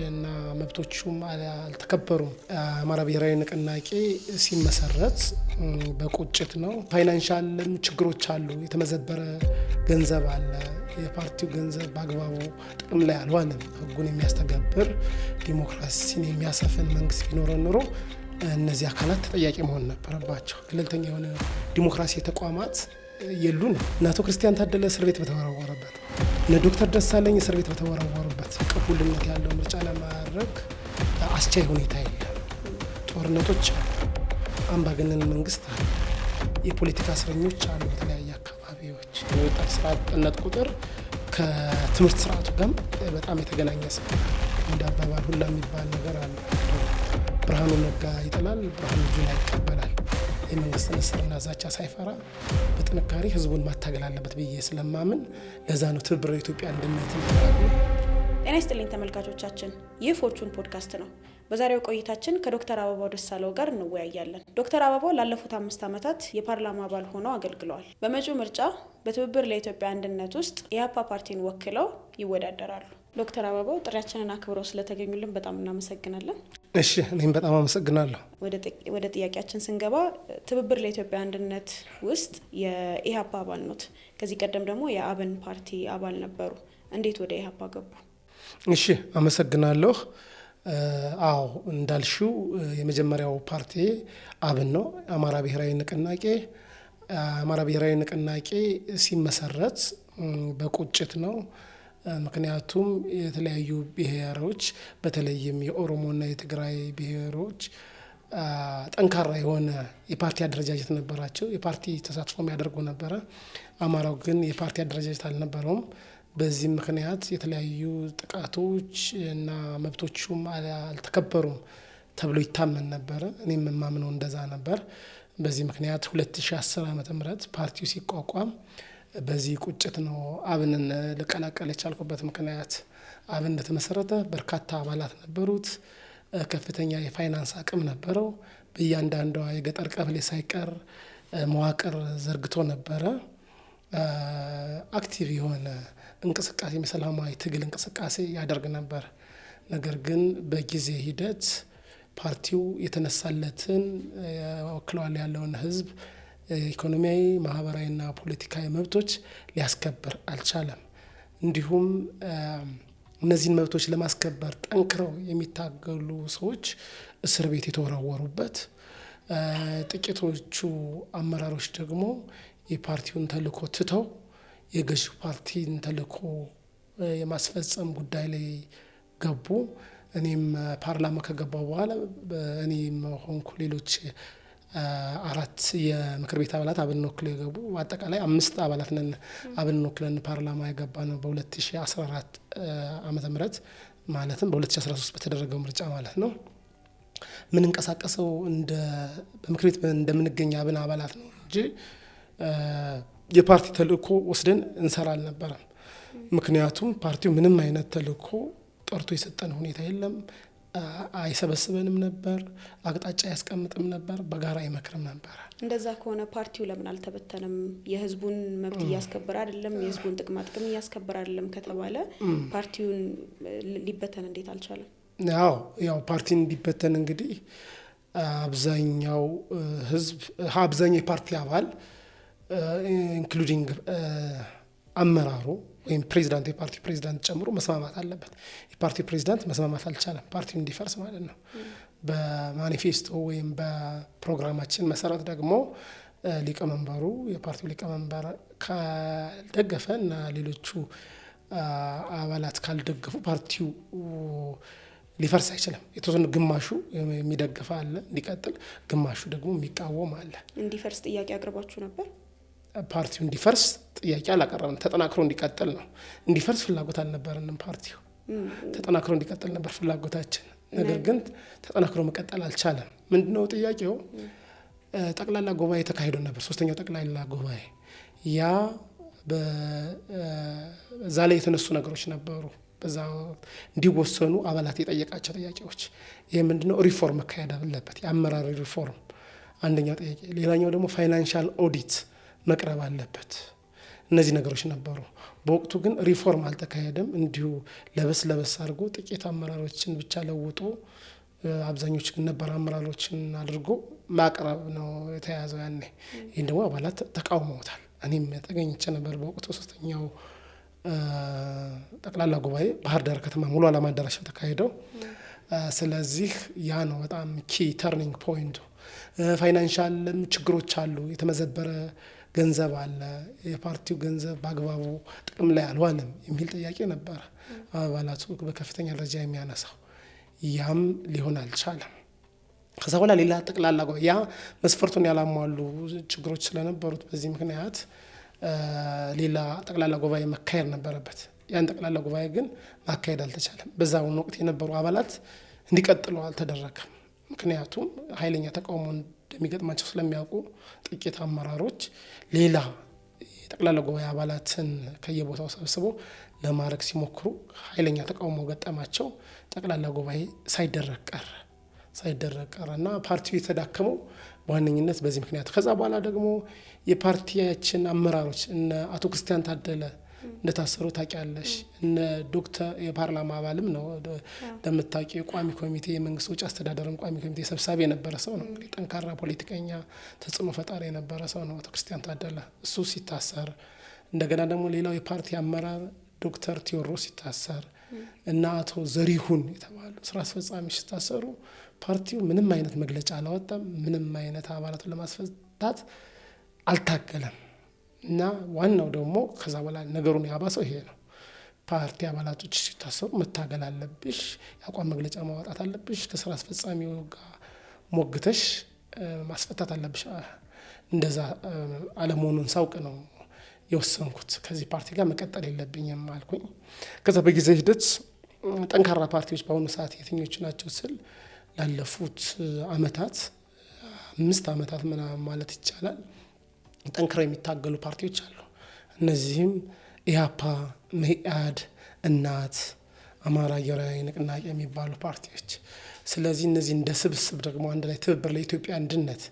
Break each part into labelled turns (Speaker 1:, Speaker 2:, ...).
Speaker 1: እና መብቶቹም አልተከበሩም። አማራ ብሔራዊ ንቅናቄ ሲመሰረት በቁጭት ነው። Financial ም ችግሮች አሉ። የተመዘበረ ገንዘብ አለ። የፓርቲው ገንዘብ በአግባቡ ጥቅም ላይ አልዋለም። ሕጉን የሚያስተገብር፣ ዲሞክራሲን የሚያሰፍን መንግስት ቢኖረን ኖሮ እነዚህ አካላት ተጠያቂ መሆን ነበረባቸው። ገለልተኛ የሆነ ዲሞክራሲ ተቋማት የሉንም። እነ አቶ ክርስቲያን ታደለ እስር ቤት በተወረወረበት፣ እነ ዶክተር ደሳለኝ እስር ቤት በተወረወሩበት ቅቡልነት ያለው ምርጫ ለማድረግ አስቻይ ሁኔታ የለም። ጦርነቶች አሉ። አምባገነን መንግስት አለ። የፖለቲካ እስረኞች አሉ በተለያየ አካባቢዎች። የወጣት ስራ አጥነት ቁጥር ከትምህርት ስርዓቱ ጋር በጣም የተገናኘ ሰው እንደ አባባል ሁላ የሚባል ነገር አለ። ብርሃኑ ነጋ ይጥላል፣ ብርሃኑ ጁላ ይቀበላል። የመንግስትን እስርና ዛቻ ሳይፈራ በጥንካሬ ህዝቡን ማታገል አለበት ብዬ ስለማምን ለዛ ነው ትብብር የኢትዮጵያ አንድነትን።
Speaker 2: ጤና ይስጥልኝ ተመልካቾቻችን፣ ይህ ፎርቹን ፖድካስት ነው። በዛሬው ቆይታችን ከዶክተር አበባው ደሳለው ጋር እንወያያለን። ዶክተር አበባው ላለፉት 5 ዓመታት የፓርላማ አባል ሆነው አገልግለዋል። በመጪው ምርጫ በትብብር ለኢትዮጵያ አንድነት ውስጥ የኢህአፓ ፓርቲን ወክለው ይወዳደራሉ። ዶክተር አበባው፣ ጥሪያችንን አክብረው ስለተገኙልን በጣም እናመሰግናለን።
Speaker 1: እሺ፣ እኔም በጣም አመሰግናለሁ።
Speaker 2: ወደ ጥያቄያችን ስንገባ ትብብር ለኢትዮጵያ አንድነት ውስጥ የኢህአፓ አባል ኖት። ከዚህ ቀደም ደግሞ የአብን ፓርቲ አባል ነበሩ። እንዴት ወደ ኢህአፓ ገቡ?
Speaker 1: እሺ፣ አመሰግናለሁ። አዎ፣ እንዳልሽው የመጀመሪያው ፓርቲ አብን ነው። አማራ ብሔራዊ ንቅናቄ። አማራ ብሔራዊ ንቅናቄ ሲመሰረት በቁጭት ነው። ምክንያቱም የተለያዩ ብሔሮች፣ በተለይም የኦሮሞና የትግራይ ብሔሮች ጠንካራ የሆነ የፓርቲ አደረጃጀት ነበራቸው። የፓርቲ ተሳትፎ የሚያደርጉ ነበረ። አማራው ግን የፓርቲ አደረጃጀት አልነበረውም። በዚህም ምክንያት የተለያዩ ጥቃቶች እና መብቶቹም አልተከበሩም ተብሎ ይታመን ነበረ። እኔም የማምነው እንደዛ ነበር። በዚህ ምክንያት 2010 ዓመተ ምህረት ፓርቲው ሲቋቋም በዚህ ቁጭት ነው አብንን ልቀላቀል የቻልኩበት ምክንያት። አብን እንደተመሰረተ በርካታ አባላት ነበሩት። ከፍተኛ የፋይናንስ አቅም ነበረው። በእያንዳንዷ የገጠር ቀበሌ ሳይቀር መዋቅር ዘርግቶ ነበረ። Active የሆነ እንቅስቃሴ፣ የሰላማዊ ትግል እንቅስቃሴ ያደርግ ነበር። ነገር ግን በጊዜ ሂደት ፓርቲው የተነሳለትን፣ ወክለዋል ያለውን ህዝብ ኢኮኖሚያዊ፣ ማህበራዊና ፖለቲካዊ መብቶች ሊያስከብር አልቻለም። እንዲሁም እነዚህን መብቶች ለማስከበር ጠንክረው የሚታገሉ ሰዎች እስር ቤት የተወረወሩበት፣ ጥቂቶቹ አመራሮች ደግሞ የፓርቲውን ተልእኮ ትተው የገዢው ፓርቲን ተልእኮ የማስፈጸም ጉዳይ ላይ ገቡ። እኔም ፓርላማ ከገባሁ በኋላ እኔም ሆንኩ ሌሎች አራት የምክር ቤት አባላት አብንን ወክለው የገቡ፣ አጠቃላይ አምስት አባላት ነን አብንን ወክለን ፓርላማ የገባነው በ2014 ዓመተ ምህረት፣ ማለትም በ2013 በተደረገው ምርጫ ማለት ነው። የምንንቀሳቀሰው እንደ በምክር ቤት እንደምንገኝ አብን አባላት ነው እንጂ የፓርቲ ተልእኮ ወስደን እንሰራ አልነበረም። ምክንያቱም ፓርቲው ምንም አይነት ተልእኮ ጠርቶ የሰጠን ሁኔታ የለም። አይሰበስበንም ነበር፣ አቅጣጫ አያስቀምጥም ነበር፣ በጋራ አይመክርም ነበር።
Speaker 2: እንደዛ ከሆነ ፓርቲው ለምን አልተበተነም? የህዝቡን መብት እያስከበረ አይደለም፣ የህዝቡን ጥቅማ ጥቅም እያስከበረ አይደለም ከተባለ ፓርቲውን ሊበተን እንዴት አልቻለም?
Speaker 1: ያው ፓርቲ እንዲበተን እንግዲህ አብዛኛው ህዝብ፣ አብዛኛው የፓርቲ አባል including አመራሩ ወይም ፕሬዚዳንት፣ የፓርቲ ፕሬዚዳንት ጨምሮ መስማማት አለበት። የፓርቲ ፕሬዚዳንት መስማማት አልቻለም፣ ፓርቲው እንዲፈርስ ማለት ነው። በማኒፌስቶ ወይም በፕሮግራማችን መሰረት ደግሞ ሊቀመንበሩ፣ የፓርቲው ሊቀመንበር ካልደገፈ እና ሌሎቹ አባላት ካልደገፉ ፓርቲው ሊፈርስ አይችልም። የተወሰኑ ግማሹ የሚደግፍ አለ እንዲቀጥል፣ ግማሹ ደግሞ የሚቃወም አለ።
Speaker 2: እንዲፈርስ ጥያቄ አቅርባችሁ ነበር?
Speaker 1: ፓርቲው እንዲፈርስ ጥያቄ አላቀረብንም። ተጠናክሮ እንዲቀጥል ነው። እንዲፈርስ ፍላጎት አልነበረንም። ፓርቲው ተጠናክሮ እንዲቀጥል ነበር ፍላጎታችን። ነገር ግን ተጠናክሮ መቀጠል አልቻለም። ምንድነው ጥያቄው? ጠቅላላ ጉባኤ ተካሂዶ ነበር። ሶስተኛው ጠቅላላ ጉባኤ፣ ያ በዛ ላይ የተነሱ ነገሮች ነበሩ። በዛ እንዲወሰኑ አባላት የጠየቃቸው ጥያቄዎች ይህ ምንድነው? ሪፎርም መካሄድ አለበት፣ የአመራር ሪፎርም አንደኛው ጥያቄ። ሌላኛው ደግሞ financial audit መቅረብ አለበት። እነዚህ ነገሮች ነበሩ። በወቅቱ ግን ሪፎርም አልተካሄደም። እንዲሁ ለበስ ለበስ አድርጎ ጥቂት አመራሮችን ብቻ ለውጦ አብዛኞቹ ግን ነባር አመራሮችን አድርጎ ማቅረብ ነው የተያዘው ያኔ። ይህን ደግሞ አባላት ተቃውመውታል። እኔም ተገኝቼ ነበር በወቅቱ ሶስተኛው ጠቅላላ ጉባኤ ባህር ዳር ከተማ ሙሉ ዓለም አዳራሽ ተካሄደው። ስለዚህ ያ ነው በጣም key turning point ኡ። Financial ም ችግሮች አሉ። የተመዘበረ ገንዘብ አለ። የፓርቲው ገንዘብ በአግባቡ ጥቅም ላይ አልዋለም የሚል ጥያቄ ነበረ አባላቱ በከፍተኛ ደረጃ የሚያነሳው። ያም ሊሆን አልቻለም። ከዛ በኋላ ሌላ ጠቅላላ ጉባኤ ያ መስፈርቱን ያላሟሉ ችግሮች ስለነበሩት በዚህ ምክንያት ሌላ ጠቅላላ ጉባኤ መካሄድ ነበረበት። ያን ጠቅላላ ጉባኤ ግን ማካሄድ አልተቻለም። በዛውን ወቅት የነበሩ አባላት እንዲቀጥሉ አልተደረገም። ምክንያቱም ኃይለኛ ተቃውሞ እንደሚገጥማቸው ስለሚያውቁ ጥቂት አመራሮች ሌላ የጠቅላላ ጉባኤ አባላትን ከየቦታው ሰብስቦ ለማድረግ ሲሞክሩ ኃይለኛ ተቃውሞ ገጠማቸው። ጠቅላላ ጉባኤ ሳይደረግ ቀረ እና ፓርቲው የተዳከመው በዋነኝነት በዚህ ምክንያት። ከዛ በኋላ ደግሞ የፓርቲያችን አመራሮች እነ አቶ ክርስቲያን ታደለ እንደታሰሩ ታውቂያለሽ። እነ ዶክተር የፓርላማ አባልም ነው እንደምታውቂው፣ የቋሚ ኮሚቴ የመንግስት ወጪ አስተዳደርም ቋሚ ኮሚቴ ሰብሳቢ የነበረ ሰው ነው። እንግዲህ ጠንካራ ፖለቲከኛ፣ ተጽዕኖ ፈጣሪ የነበረ ሰው ነው አቶ ክርስቲያን ታደለ። እሱ ሲታሰር፣ እንደገና ደግሞ ሌላው የፓርቲ አመራር ዶክተር ቴዎድሮስ ሲታሰር እና አቶ ዘሪሁን የተባሉ ስራ አስፈጻሚ ሲታሰሩ ፓርቲው ምንም አይነት መግለጫ አላወጣም። ምንም አይነት አባላቱን ለማስፈታት አልታገለም። እና ዋናው ደግሞ ከዛ በኋላ ነገሩን ያባሰው ይሄ ነው። ፓርቲ አባላቶች ሲታሰሩ መታገል አለብሽ፣ የአቋም መግለጫ ማውጣት አለብሽ፣ ከስራ አስፈጻሚው ጋር ሞግተሽ ማስፈታት አለብሽ። እንደዛ አለመሆኑን ሳውቅ ነው የወሰንኩት ከዚህ ፓርቲ ጋር መቀጠል የለብኝም አልኩኝ። ከዛ በጊዜ ሂደት ጠንካራ ፓርቲዎች በአሁኑ ሰዓት የትኞቹ ናቸው ስል ላለፉት አመታት 5 አመታት ምናምን ማለት ይቻላል ጠንክረው የሚታገሉ ፓርቲዎች አሉ። እነዚህም ኢህአፓ፣ መኢአድ፣ እናት፣ አማራ ብሔራዊ ንቅናቄ የሚባሉ ፓርቲዎች። ስለዚህ እነዚህ እንደ ስብስብ ደግሞ አንድ ላይ ትብብር ለኢትዮጵያ አንድነት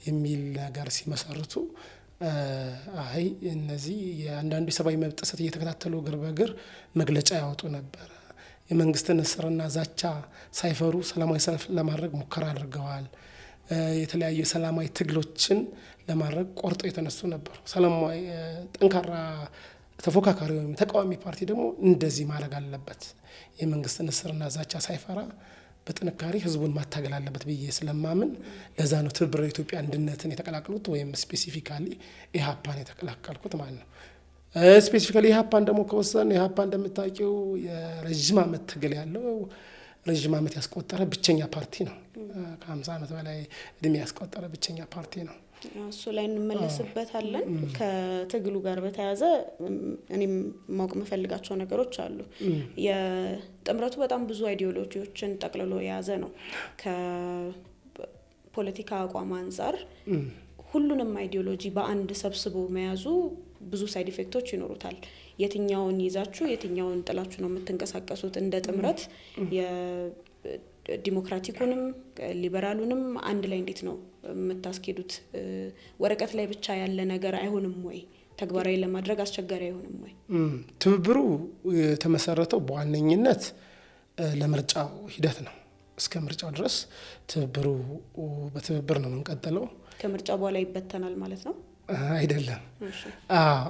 Speaker 1: የሚል ነገር ሲመሰርቱ አይ እነዚህ የአንዳንዱ የሰብአዊ መብት ጥሰት እየተከታተሉ እግር በእግር መግለጫ ያወጡ ነበር። የመንግስትን እስርና ዛቻ ሳይፈሩ ሰላማዊ ሰልፍ ለማድረግ ሙከራ አድርገዋል። የተለያዩ ሰላማዊ ትግሎችን ለማድረግ ቆርጠው የተነሱ ነበሩ። ሰላማዊ ጠንካራ ተፎካካሪ ወይም ተቃዋሚ ፓርቲ ደግሞ እንደዚህ ማድረግ አለበት፣ የመንግስትን እስርና ዛቻ ሳይፈራ በጥንካሬ ህዝቡን ማታገል አለበት ብዬ ስለማምን ለዛ ነው ትብብር ለኢትዮጵያ አንድነትን የተቀላቀሉት ወይም specifically ኢህአፓን የተቀላቀልኩት ማለት ነው። Specifically ኢህአፓን ደግሞ ከወሰን ኢህአፓ እንደምታውቂው የረዥም አመት ትግል ያለው ረዥም አመት ያስቆጠረ ብቸኛ ፓርቲ ነው። ከ50 አመት በላይ እድሜ ያስቆጠረ ብቸኛ ፓርቲ ነው።
Speaker 2: እሱ ላይ እንመለስበታለን። ከትግሉ ጋር በተያያዘ እኔም ማወቅ የምፈልጋቸው ነገሮች አሉ። የጥምረቱ በጣም ብዙ ideology ዎችን ጠቅልሎ የያዘ ነው። ከፖለቲካ አቋም አንጻር ሁሉንም ideology በአንድ ሰብስቦ መያዙ ብዙ side effect ኦች ይኖሩታል። የትኛውን ይዛችሁ የትኛውን ጥላችሁ ነው የምትንቀሳቀሱት? እንደ ጥምረት የዲሞክራቲኩንም ሊበራሉንም አንድ ላይ እንዴት ነው የምታስኬዱት? ወረቀት ላይ ብቻ ያለ ነገር አይሆንም ወይ? ተግባራዊ ለማድረግ አስቸጋሪ አይሆንም ወይ?
Speaker 1: ትብብሩ የተመሰረተው በዋነኝነት ለምርጫው ሂደት ነው። እስከ ምርጫው ድረስ ትብብሩ በትብብር ነው የምንቀጥለው።
Speaker 2: ከምርጫው በኋላ ይበተናል ማለት ነው?
Speaker 1: አይደለም። አዎ፣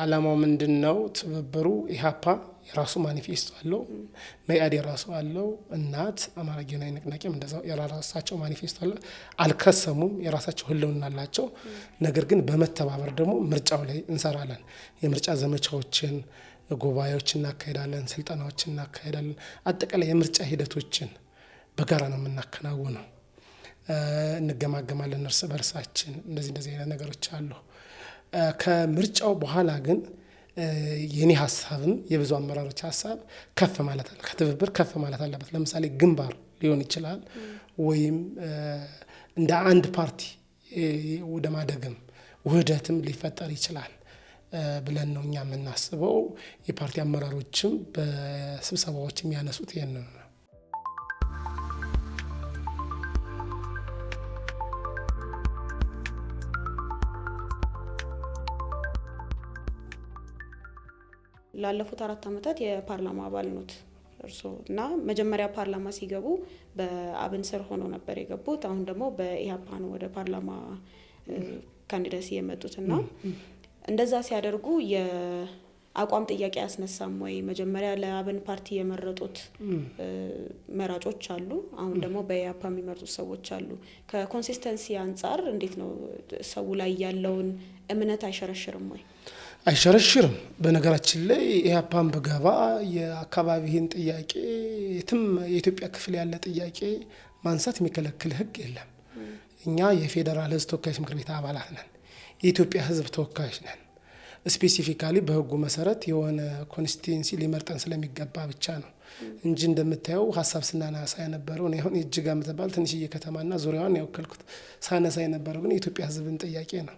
Speaker 1: አላማው ምንድነው? ትብብሩ ኢህአፓ የራሱ ማኒፌስቶ አለው፣ መኢአድ የራሱ አለው፣ እናት አማራ ብሔራዊ ንቅናቄም እንደዛው የራሳቸው ማኒፌስቶ አለ። አልከሰሙም፣ የራሳቸው ህልውና አላቸው። ነገር ግን በመተባበር ደግሞ ምርጫው ላይ እንሰራለን። የምርጫ ዘመቻዎችን፣ ጉባኤዎችን እናካሄዳለን፣ ስልጠናዎችን እናካሄዳለን። አጠቃላይ የምርጫ ሂደቶችን በጋራ ነው የምናከናውነው። እንገማገማለን እርስ በርሳችን። እንደዚህ አይነት ነገሮች አሉ። ከምርጫው በኋላ ግን የኔ ሐሳብም የብዙ አመራሮች ሐሳብ ከፍ ማለት አለ፣ ከትብብር ከፍ ማለት አለበት። ለምሳሌ ግንባር ሊሆን ይችላል ወይም እንደ አንድ ፓርቲ ወደ ማደግም ውህደትም ሊፈጠር ይችላል ብለን ነው እኛ የምናስበው። የፓርቲ አመራሮችም በስብሰባዎች የሚያነሱት ይሄን ነው።
Speaker 2: ላለፉት 4 ዓመታት የፓርላማ አባል ኖት እርስዎ እና መጀመሪያ ፓርላማ ሲገቡ በአብን ስር ሆነው ነበር የገቡት። አሁን ደግሞ በኢህአፓ ነው ወደ ፓርላማ candidacy የመጡት። እና እንደዛ ሲያደርጉ የአቋም ጥያቄ አያስነሳም ወይ? መጀመሪያ ለአብን ፓርቲ የመረጡት መራጮች አሉ። አሁን ደግሞ በኢህአፓ የሚመርጡት ሰዎች አሉ። ከ consistency አንጻር እንዴት ነው፣ ሰው ላይ ያለውን እምነት አይሸረሽርም ወይ?
Speaker 1: አይሸረሽርም። በነገራችን ላይ ኢህአፓን ብገባ የአካባቢህን ጥያቄ፣ የትም የኢትዮጵያ ክፍል ያለ ጥያቄ ማንሳት የሚከለክል ህግ የለም። እኛ የፌዴራል ህዝብ ተወካዮች ምክር ቤት አባላት ነን። የኢትዮጵያ ህዝብ ተወካዮች ነን። Specifically በህጉ መሰረት የሆነ constituency ሊመርጠን ስለሚገባ ብቻ ነው እንጂ እንደምታየው ሀሳብ ስናነሳ የነበረው፣ እኔ አሁን የጅጋ የምትባል ትንሽዬ ከተማና ዙሪያዋን የወከልኩት፣ ሳነሳ የነበረው ግን የኢትዮጵያ ህዝብን ጥያቄ ነው።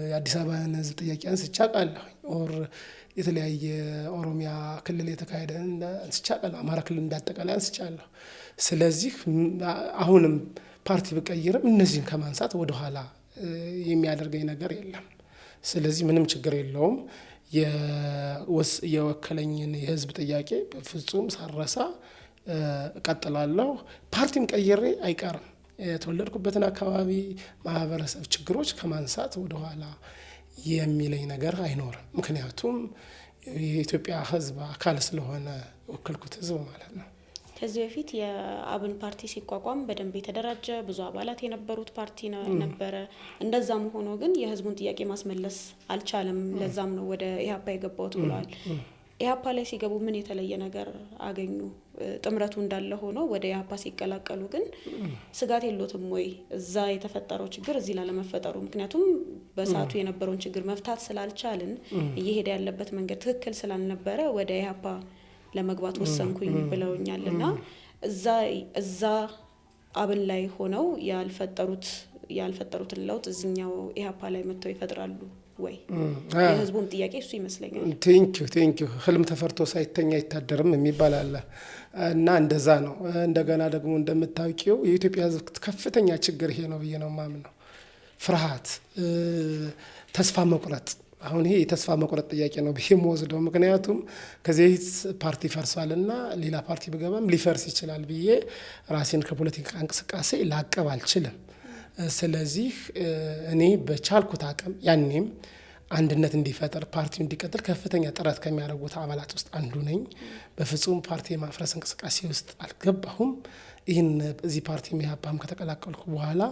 Speaker 1: የአዲስ አበባን ህዝብ ጥያቄ አንስቼ አውቃለሁ። Or የተለያየ ኦሮሚያ ክልል የተካሄደ አንስቼ አውቃለሁ። አማራ ክልል እንዳጠቃላይ አንስቻለሁ። ስለዚህ አሁንም ፓርቲ ብቀይርም እነዚህን ከማንሳት ወደኋላ የሚያደርገኝ ነገር የለም። ስለዚህ ምንም ችግር የለውም። የወከለኝን የህዝብ ጥያቄ በፍጹም ሳልረሳ እቀጥላለሁ። ፓርቲም ቀይሬ አይቀርም። የተወለድኩበትን አካባቢ ማህበረሰብ ችግሮች ከማንሳት ወደኋላ የሚለኝ ነገር አይኖርም። ምክንያቱም የኢትዮጵያ ህዝብ አካል ስለሆነ የወከልኩት ህዝብ ማለት ነው።
Speaker 2: ከዚህ በፊት የአብን ፓርቲ ሲቋቋም በደንብ የተደራጀ፣ ብዙ አባላት የነበሩት ፓርቲ ነበረ። እንደዛም ሆኖ ግን የህዝቡን ጥያቄ ማስመለስ አልቻለም። ለዛም ነው ወደ ኢህአፓ የገባሁት ብለዋል። ኢህአፓ ላይ ሲገቡ ምን የተለየ ነገር አገኙ? ጥምረቱ እንዳለ ሆኖ ወደ ኢህአፓ ሲቀላቀሉ ግን ስጋት የሎትም ወይ እዛ የተፈጠረው ችግር እዚህ ላለመፈጠሩ? ምክንያቱም በሰዓቱ የነበረውን ችግር መፍታት ስላልቻልን፣ እየሄደ ያለበት መንገድ ትክክል ስላልነበረ ወደ ኢህአፓ ለመግባት ወሰንኩኝ ብለውኛል። እና እዛ አብን ላይ ሆነው ያልፈጠሩትን ለውጥ እዚኛው ኢህአፓ ላይ መጥተው ይፈጥራሉ ወይ? የህዝቡም ጥያቄ እሱ ይመስለኛል።
Speaker 1: Thank you, thank you። ህልም ተፈርቶ ሳይተኛ አይታደርም የሚባል አለ እና እንደዛ ነው። እንደገና ደግሞ እንደምታውቂው የኢትዮጵያ ህዝብ ከፍተኛ ችግር ይሄ ነው ብዬ ነው የማምነው። ፍርሃት፣ ተስፋ መቁረጥ። አሁን ይሄ የተስፋ መቁረጥ ጥያቄ ነው ብዬ የምወስደው። ምክንያቱም ከዚህ በፊት ፓርቲ ፈርሷል እና ሌላ ፓርቲ ብገባም ሊፈርስ ይችላል ብዬ ራሴን ከፖለቲካ እንቅስቃሴ ላቅብ አልችልም። ስለዚህ እኔ በቻልኩት አቅም ያኔም አንድነት እንዲፈጠር፣ ፓርቲው እንዲቀጥል ከፍተኛ ጥረት ከሚያደርጉት አባላት ውስጥ አንዱ ነኝ። በፍጹም ፓርቲ የማፍረስ እንቅስቃሴ ውስጥ አልገባሁም። ይህን እዚህ ፓርቲ ኢህአፓም ከተቀላቀልኩ በኋላ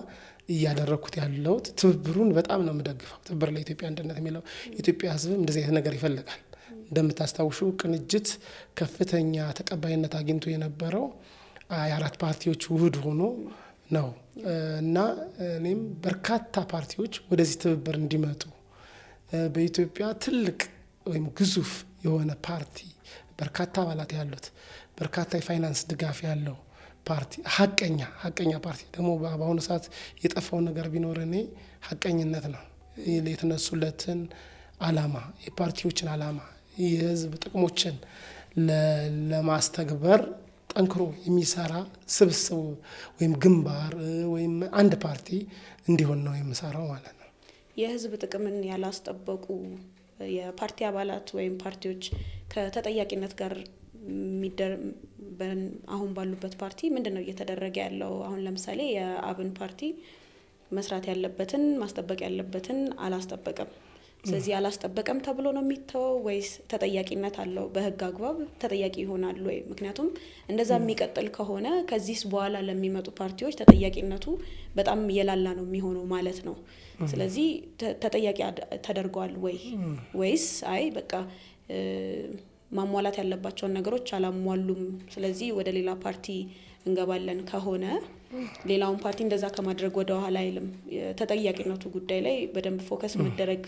Speaker 1: እያደረግኩት ያለሁት ትብብሩን በጣም ነው የምደግፈው። ትብብር ለኢትዮጵያ አንድነት የሚለው፣ የኢትዮጵያ ሕዝብም እንደዚህ አይነት ነገር ይፈልጋል። እንደምታስታውሹ ቅንጅት ከፍተኛ ተቀባይነት አግኝቶ የነበረው የአራት ፓርቲዎች ውህድ ሆኖ ነው እና እኔም በርካታ ፓርቲዎች ወደዚህ ትብብር እንዲመጡ፣ በኢትዮጵያ ትልቅ ወይም ግዙፍ የሆነ ፓርቲ፣ በርካታ አባላት ያሉት፣ በርካታ የፋይናንስ ድጋፍ ያለው ፓርቲ፣ ሀቀኛ ፓርቲ ደግሞ በአሁኑ ሰዓት የጠፋውን ነገር ቢኖር እኔ ሀቀኝነት ነው። የተነሱለትን አላማ፣ የፓርቲዎችን አላማ፣ የህዝብ ጥቅሞችን ለማስተግበር ጠንክሮ የሚሰራ ስብስብ ወይም ግንባር ወይም አንድ ፓርቲ እንዲሆን ነው የምሰራው ማለት ነው።
Speaker 2: የህዝብ ጥቅምን ያላስጠበቁ የፓርቲ አባላት ወይም ፓርቲዎች ከተጠያቂነት ጋር አሁን ባሉበት ፓርቲ ምንድን ነው እየተደረገ ያለው? አሁን ለምሳሌ የአብን ፓርቲ መስራት ያለበትን፣ ማስጠበቅ ያለበትን አላስጠበቀም። ስለዚህ አላስጠበቀም ተብሎ ነው የሚተወው ወይስ ተጠያቂነት አለው? በህግ አግባብ ተጠያቂ ይሆናሉ ወይ? ምክንያቱም እንደዛ የሚቀጥል ከሆነ ከዚህ በኋላ ለሚመጡ ፓርቲዎች ተጠያቂነቱ በጣም የላላ ነው የሚሆነው ማለት ነው። ስለዚህ ተጠያቂ ተደርገዋል ወይ፣ ወይስ አይ በቃ ማሟላት ያለባቸውን ነገሮች አላሟሉም፣ ስለዚህ ወደ ሌላ ፓርቲ እንገባለን ከሆነ ሌላውን ፓርቲ እንደዛ ከማድረግ ወደ ኋላ አይልም። ተጠያቂነቱ ጉዳይ ላይ በደንብ focus መደረግ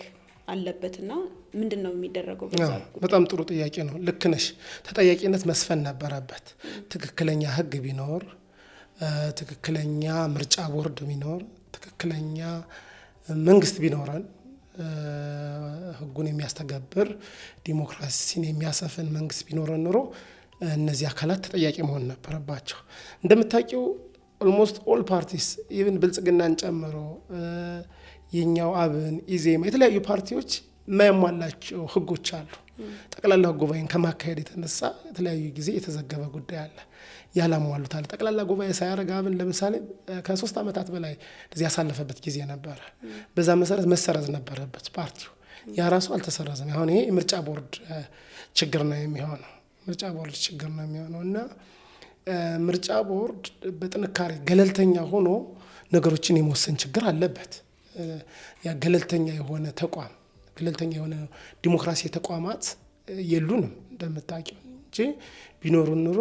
Speaker 2: አለበት እና ምንድን ነው የሚደረገው? በዛ?
Speaker 1: በጣም ጥሩ ጥያቄ ነው። ልክ ነሽ። ተጠያቂነት መስፈን ነበረበት። ትክክለኛ ህግ ቢኖር፣ ትክክለኛ ምርጫ ቦርድ ቢኖር፣ ትክክለኛ መንግስት ቢኖረን፣ ህጉን የሚያስተገብር፣ ዲሞክራሲን የሚያሰፍን መንግስት ቢኖረን ኖሮ እነዚህ አካላት ተጠያቂ መሆን ነበረባቸው። እንደምታውቂው almost all parties፣ even ብልጽግናን ጨምሮ የኛው አብን፣ ኢዜማ፣ የተለያዩ ፓርቲዎች የማያሟላቸው ህጎች አሉ። ጠቅላላ ጉባኤን ከማካሄድ የተነሳ የተለያዩ ጊዜ የተዘገበ ጉዳይ አለ። ያላሟሉታል። ጠቅላላ ጉባኤ ሳያደርግ አብን ለምሳሌ ከ3 ዓመታት በላይ እንደዚህ ያሳለፈበት ጊዜ ነበረ። በዛ መሰረት መሰረዝ ነበረበት ፓርቲው። ያ ራሱ አልተሰረዘም። አሁን ይሄ የምርጫ ቦርድ ችግር ነው የሚሆነው። ምርጫ ቦርድ ችግር ነው የሚሆነው እና ምርጫ ቦርድ በጥንካሬ ገለልተኛ ሆኖ ነገሮችን የመወሰን ችግር አለበት። ያ ገለልተኛ የሆነ ተቋም፣ ገለልተኛ የሆነ ዲሞክራሲ ተቋማት የሉንም እንደምታውቂው እንጂ ቢኖሩ ኑሮ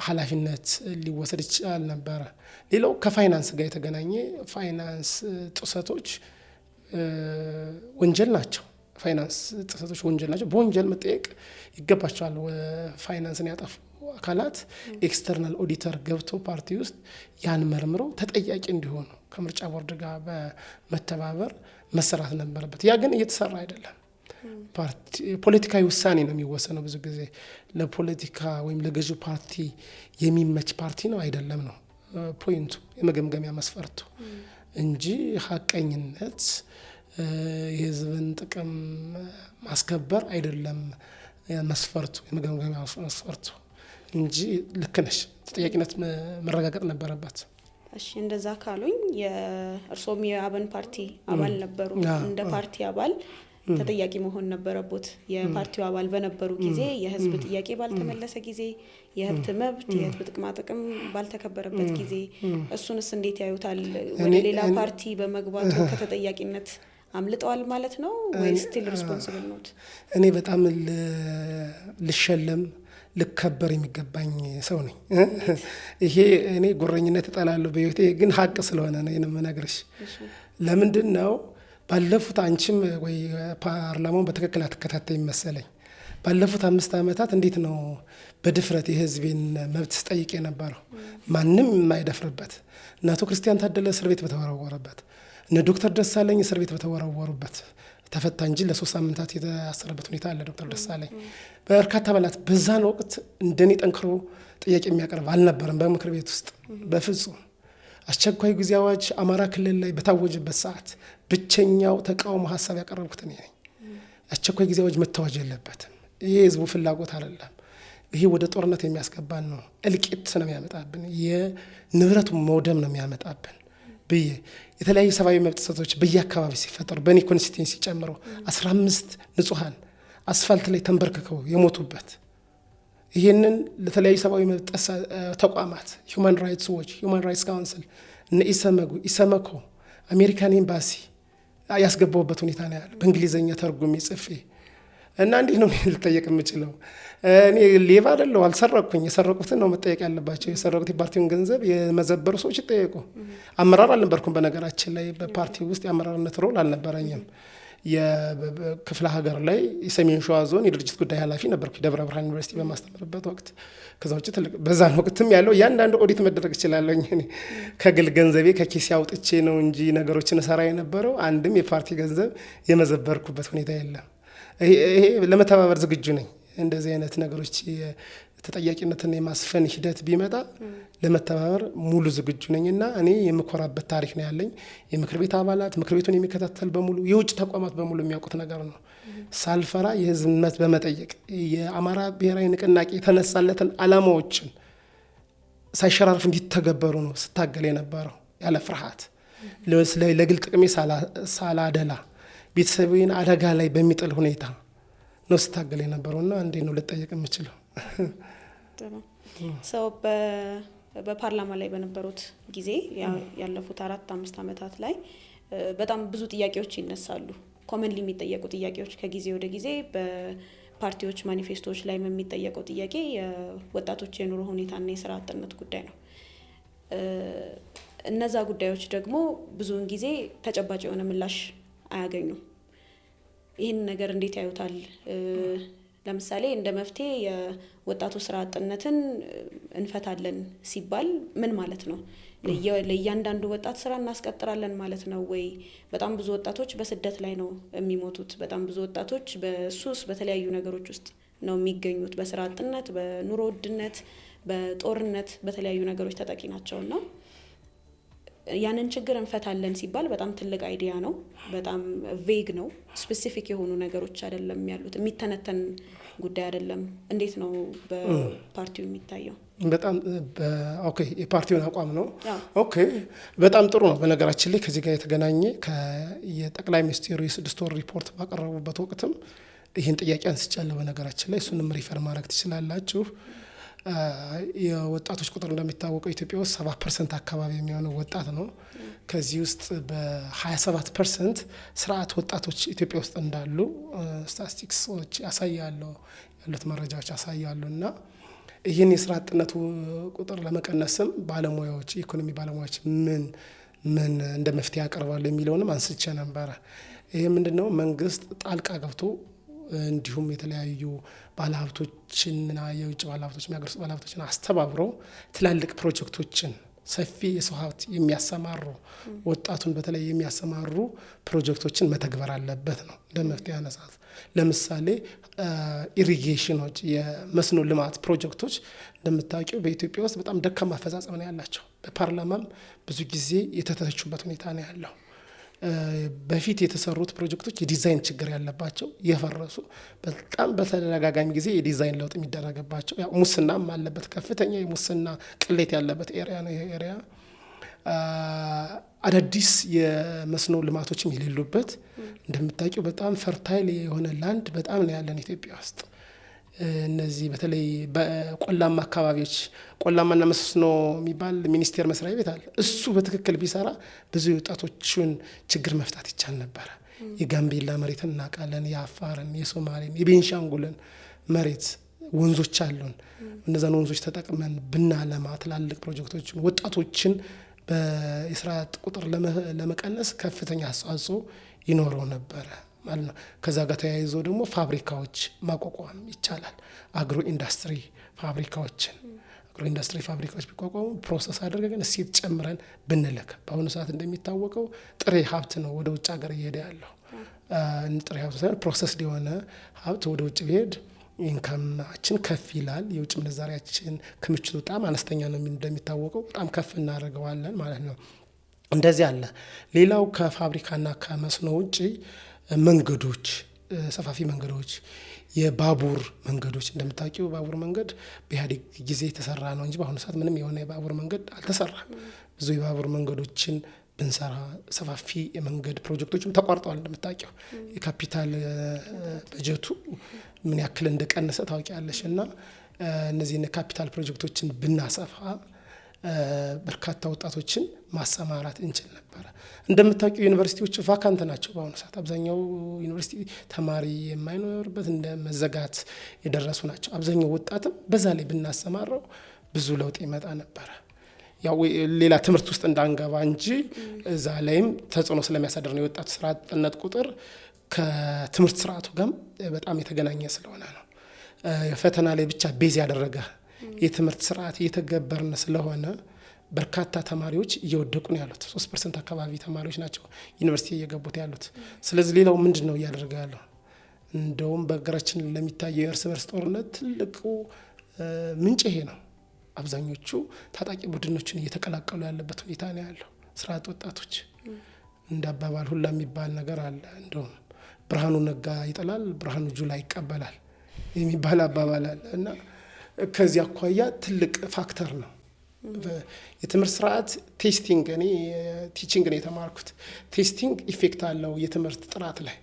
Speaker 1: ኃላፊነት ሊወሰድ ይችላል ነበረ። ሌላው ከፋይናንስ ጋር የተገናኘ ፋይናንስ ጥሰቶች ወንጀል ናቸው። ፋይናንስ ጥሰቶች ወንጀል ናቸው። በወንጀል መጠየቅ ይገባቸዋል። ፋይናንስን ያጠፉ አካላት external auditor ገብቶ ፓርቲ ውስጥ ያን መርምረው ተጠያቂ እንዲሆኑ ከምርጫ ቦርድ ጋር በመተባበር መሰራት ነበረበት። ያ ግን እየተሰራ አይደለም። ፓርቲ ፖለቲካዊ ውሳኔ ነው የሚወሰነው። ብዙ ጊዜ ለፖለቲካ ወይም ለገዢው ፓርቲ የሚመች ፓርቲ ነው አይደለም ነው point ኡ፣ የመገምገሚያ መስፈርቱ እንጂ ሀቀኝነት፣ የህዝብን ጥቅም ማስከበር አይደለም መስፈርቱ፣ የመገምገሚያ መስፈርቱ እንጂ። ልክ ነሽ፣ ተጠያቂነት መረጋገጥ ነበረበት።
Speaker 2: እሺ፣ እንደዛ ካሉኝ የእርሶም የአብን ፓርቲ አባል ነበሩ። እንደ ፓርቲ አባል ተጠያቂ መሆን ነበረቦት። የፓርቲው አባል በነበሩ ጊዜ የህዝብ ጥያቄ ባልተመለሰ ጊዜ፣ የህዝብ መብት፣ የህዝብ ጥቅማ ጥቅም ባልተከበረበት ጊዜ እሱንስ እንዴት ያዩታል? ወደ ሌላ ፓርቲ በመግባቱ ከተጠያቂነት አምልጠዋል ማለት ነው ወይ still responsible ኖት?
Speaker 1: እኔ በጣም ልሸለም ልከበር የሚገባኝ ሰው ነኝ። ይሄ እኔ ጉረኝነት እጠላለሁ በህይወቴ፣ ግን ሀቅ ስለሆነ ነው ይሄን የምነግርሽ። ለምንድን ነው ባለፉት አንቺም ወይ ፓርላማውን በትክክል አትከታተይም መሰለኝ። ባለፉት 5 ዓመታት እንዴት ነው በድፍረት የህዝቤን መብት ስጠይቅ የነበረው? ማንም የማይደፍርበት፣ እነ አቶ ክርስቲያን ታደለ እስር ቤት በተወረወረበት፣ እነ ዶክተር ደሳለኝ እስር ቤት በተወረወሩበት፣ ተፈታ እንጂ ለ3 ሳምንታት የታሰረበት ሁኔታ አለ። ዶክተር ደሳለኝ በርካታ አባላት በዛን ወቅት እንደኔ ጠንክሮ ጥያቄ የሚያቀርብ አልነበረም በምክር ቤት ውስጥ በፍጹም። አስቸኳይ ጊዜ አዋጅ አማራ ክልል ላይ በታወጀበት ሰዓት ብቸኛው ተቃውሞ ሀሳብ ያቀረብኩት እኔ ነኝ። አስቸኳይ ጊዜ አዋጅ መታወጅ የለበትም። ይሄ የህዝቡ ፍላጎት አይደለም። ይሄ ወደ ጦርነት የሚያስገባን ነው። እልቂት ነው የሚያመጣብን። የንብረቱ መውደም ነው የሚያመጣብን ብዬ የተለያዩ ሰብአዊ መብት ጥሰቶች በየአካባቢ ሲፈጠሩ በእኔ constituency ጨምሮ 15 ንጹሃን አስፋልት ላይ ተንበርክከው የሞቱበት፣ ይህንን ለተለያዩ ሰብአዊ መብት ተቋማት Human Rights Watch፣ Human Rights Council፣ እነ ኢሰመጉ፣ ኢሰመኮ፣ አሜሪካን ኤምባሲ ያስገባውበት ሁኔታ ነው ያለ በእንግሊዝኛ ተርጉሜ ጽፌ። እና እንዴት ነው ልጠየቅ የምችለው? እኔ ሌባ አይደለሁ፣ አልሰረቅኩኝ። የሰረቁትን ነው መጠየቅ ያለባቸው። የሰረቁት የፓርቲውን ገንዘብ የመዘበሩ ሰዎች ይጠየቁ። አመራር አልነበርኩም በነገራችን ላይ፣ በፓርቲ ውስጥ የአመራርነት role አልነበረኝም። የክፍለ ሀገር ላይ የሰሜን ሸዋ ዞን የድርጅት ጉዳይ ኃላፊ ነበርኩ ደብረ ብርሃን ዩኒቨርሲቲ በማስተምርበት ወቅት። ከዛ ውጭ ትልቅ በዛን ወቅትም ያለው እያንዳንዱ ኦዲት መደረግ እችላለሁ። እኔ ከግል ገንዘቤ ከኪሴ አውጥቼ ነው እንጂ ነገሮችን እሰራ የነበረው አንድም የፓርቲ ገንዘብ የመዘበርኩበት ሁኔታ የለም። ይሄ ለመተባበር ዝግጁ ነኝ። እንደዚህ አይነት ነገሮች ተጠያቂነትን የማስፈን ሂደት ቢመጣ ለመተባበር ሙሉ ዝግጁ ነኝና እኔ የምኮራበት ታሪክ ነው ያለኝ። የምክር ቤት አባላት፣ ምክር ቤቱን የሚከታተል በሙሉ፣ የውጭ ተቋማት በሙሉ የሚያውቁት ነገር ነው። ሳልፈራ የህዝብ መብት በመጠየቅ የአማራ ብሔራዊ ንቅናቄ የተነሳለትን አላማዎችን ሳይሸራርፍ እንዲተገበሩ ነው ስታገል የነበረው፣ ያለ ፍርሃት፣ ለግል ጥቅሜ ሳላደላ፣ ቤተሰቤን አደጋ ላይ በሚጥል ሁኔታ ነው ስታገል የነበረውና እንዴት ነው ልጠየቅ የምችለው?
Speaker 2: ሰው በፓርላማ ላይ በነበሩት ጊዜ ያለፉት 4 5 ዓመታት ላይ በጣም ብዙ ጥያቄዎች ይነሳሉ። Commonly የሚጠየቁ ጥያቄዎች ከጊዜ ወደ ጊዜ በፓርቲዎች ማኒፌስቶዎች ላይ የሚጠየቀው ጥያቄ የወጣቶች የኑሮ ሁኔታና የስራ አጥነት ጉዳይ ነው። እነዛ ጉዳዮች ደግሞ ብዙውን ጊዜ ተጨባጭ የሆነ ምላሽ አያገኙም። ይህን ነገር እንዴት ያዩታል? ለምሳሌ እንደ መፍትሄ የወጣቱ ስራ አጥነትን እንፈታለን ሲባል ምን ማለት ነው? ለእያንዳንዱ ወጣት ስራ እናስቀጥራለን ማለት ነው ወይ? በጣም ብዙ ወጣቶች በስደት ላይ ነው የሚሞቱት። በጣም ብዙ ወጣቶች በሱስ፣ በተለያዩ ነገሮች ውስጥ ነው የሚገኙት። በስራ አጥነት፣ በኑሮ ውድነት፣ በጦርነት፣ በተለያዩ ነገሮች ተጠቂ ናቸው እና ያንን ችግር እንፈታለን ሲባል በጣም ትልቅ idea ነው፣ በጣም vague ነው። Specific የሆኑ ነገሮች አይደለም ያሉት፣ የሚተነተን ጉዳይ አይደለም። እንዴት ነው በፓርቲው የሚታየው?
Speaker 1: በጣም okay፣ የፓርቲውን አቋም ነው። Okay፣ በጣም ጥሩ ነው። በነገራችን ላይ ከዚህ ጋር የተገናኘ የጠቅላይ ሚኒስትሩ የ6 ወር ሪፖርት ባቀረቡበት ወቅትም ይህን ጥያቄ አንስቻለሁ። በነገራችን ላይ እሱንም refer ማድረግ ትችላላችሁ። የወጣቶች ቁጥር እንደሚታወቀው ኢትዮጵያ ውስጥ 7% አካባቢ የሚሆነው ወጣት ነው። ከዚህ ውስጥ በ27% ስራ አጥ ወጣቶች ኢትዮጵያ ውስጥ እንዳሉ ስታቲስቲክሶች ያሳያሉ፣ ያሉት መረጃዎች ያሳያሉ። እና ይህን የስራ አጥነቱ ቁጥር ለመቀነስም ባለሙያዎች፣ የኢኮኖሚ ባለሙያዎች ምን ምን እንደ መፍትሄ ያቀርባሉ የሚለውንም አንስቼ ነበረ። ይህ ምንድነው? መንግስት ጣልቃ ገብቶ እንዲሁም የተለያዩ ባለሀብቶችንና የውጭ ባለሀብቶች፣ የሀገር ውስጥ ባለሀብቶችን አስተባብሮ ትላልቅ ፕሮጀክቶችን፣ ሰፊ የሰው ሀብት የሚያሰማሩ፣ ወጣቱን በተለይ የሚያሰማሩ ፕሮጀክቶችን መተግበር አለበት ነው እንደ መፍትሄ ያነሳት። ለምሳሌ irrigation ኖች፣ የመስኖ ልማት ፕሮጀክቶች እንደምታውቂው በኢትዮጵያ ውስጥ በጣም ደካማ አፈጻጸም ነው ያላቸው። በፓርላማም ብዙ ጊዜ የተተቹበት ሁኔታ ነው ያለው። በፊት የተሰሩት ፕሮጀክቶች የዲዛይን ችግር ያለባቸው፣ የፈረሱ፣ በጣም በተደጋጋሚ ጊዜ የዲዛይን ለውጥ የሚደረግባቸው፣ ያው ሙስናም አለበት፣ ከፍተኛ የሙስና ቅሌት ያለበት area ነው ይሄ area። አዳዲስ የመስኖ ልማቶችም የሌሉበት፣ እንደምታውቂው በጣም fertile የሆነ land በጣም ነው ያለን ኢትዮጵያ ውስጥ። እነዚህ በተለይ በቆላማ አካባቢዎች ቆላማና መስኖ የሚባል ሚኒስቴር መስሪያ ቤት አለ። እሱ በትክክል ቢሰራ ብዙ የወጣቶችን ችግር መፍታት ይቻል ነበረ። የጋምቤላ መሬትን እናውቃለን፣ የአፋርን፣ የሶማሌን፣ የቤንሻንጉልን መሬት፣ ወንዞች አሉን። እነዛን ወንዞች ተጠቅመን ብናለማ ትላልቅ ፕሮጀክቶችን ወጣቶችን የስራ አጥ ቁጥር ለመቀነስ ከፍተኛ አስተዋጽኦ ይኖረው ነበረ ማለት ነው። ከዛ ጋር ተያይዞ ደግሞ ፋብሪካዎች ማቋቋም ይቻላል። Agro industry ፋብሪካዎችን፣ agro industry ፋብሪካዎች ቢቋቋሙ process አድርገን እሴት ጨምረን ብንልክ፣ በአሁኑ ሰዓት እንደሚታወቀው ጥሬ ሀብት ነው ወደ ውጭ ሀገር እየሄደ ያለው። ጥሬ ሀብት ሳይሆን process የሆነ ሀብት ወደ ውጭ ቢሄድ income ኣችን ከፍ ይላል። የውጭ ምንዛሪያችን ክምችቱ በጣም አነስተኛ ነው እንደሚታወቀው፣ በጣም ከፍ እናደርገዋለን ማለት ነው። እንደዚህ አለ። ሌላው ከፋብሪካና ከመስኖ ውጭ መንገዶች፣ ሰፋፊ መንገዶች፣ የባቡር መንገዶች፣ እንደምታውቂው ባቡር መንገድ በኢህአዴግ ጊዜ የተሰራ ነው እንጂ በአሁኑ ሰዓት ምንም የሆነ የባቡር መንገድ አልተሰራም። ብዙ የባቡር መንገዶችን ብንሰራ፣ ሰፋፊ የመንገድ ፕሮጀክቶችም ተቋርጠዋል። እንደምታውቂው የካፒታል በጀቱ ምን ያክል እንደቀነሰ ታውቂያለሽ። እና እነዚህን የካፒታል ፕሮጀክቶችን ብናሰፋ በርካታ ወጣቶችን ማሰማራት እንችል ነበረ። እንደምታውቂው ዩኒቨርሲቲዎች vacant ናቸው በአሁኑ ሰዓት። አብዛኛው ዩኒቨርሲቲ ተማሪ የማይኖርበት፣ እንደ መዘጋት የደረሱ ናቸው። አብዛኛው ወጣትም በዛ ላይ ብናሰማራው ብዙ ለውጥ ይመጣ ነበረ። ያው ሌላ ትምህርት ውስጥ እንዳንገባ እንጂ እዛ ላይም ተጽዕኖ ስለሚያሳድር ነው። የወጣቱ ስራ አጥነት ቁጥር ከትምህርት ስርዓቱ ጋርም በጣም የተገናኘ ስለሆነ ነው። ፈተና ላይ ብቻ base ያደረገ የትምህርት ስርዓት እየተገበርን ስለሆነ በርካታ ተማሪዎች እየወደቁ ነው ያሉት። 3% አካባቢ ተማሪዎች ናቸው ዩኒቨርሲቲ እየገቡት ያሉት። ስለዚህ ሌላው ምንድን ነው እያደረገ ያለው? እንደውም በሀገራችን ለሚታየው የእርስ በርስ ጦርነት ትልቁ ምንጭ ይሄ ነው። አብዛኞቹ ታጣቂ ቡድኖችን እየተቀላቀሉ ያለበት ሁኔታ ነው ያለው። ስራ አጥ ወጣቶች እንደ አባባል ሁላ የሚባል ነገር አለ። እንደውም ብርሃኑ ነጋ ይጥላል፣ ብርሃኑ ጁላ ይቀበላል የሚባል አባባል አለ እና ከዚህ አኳያ ትልቅ factor ነው። የትምህርት ስርዓት testing፣ እኔ teaching ነው የተማርኩት። Testing effect አለው የትምህርት ጥራት ላይ፣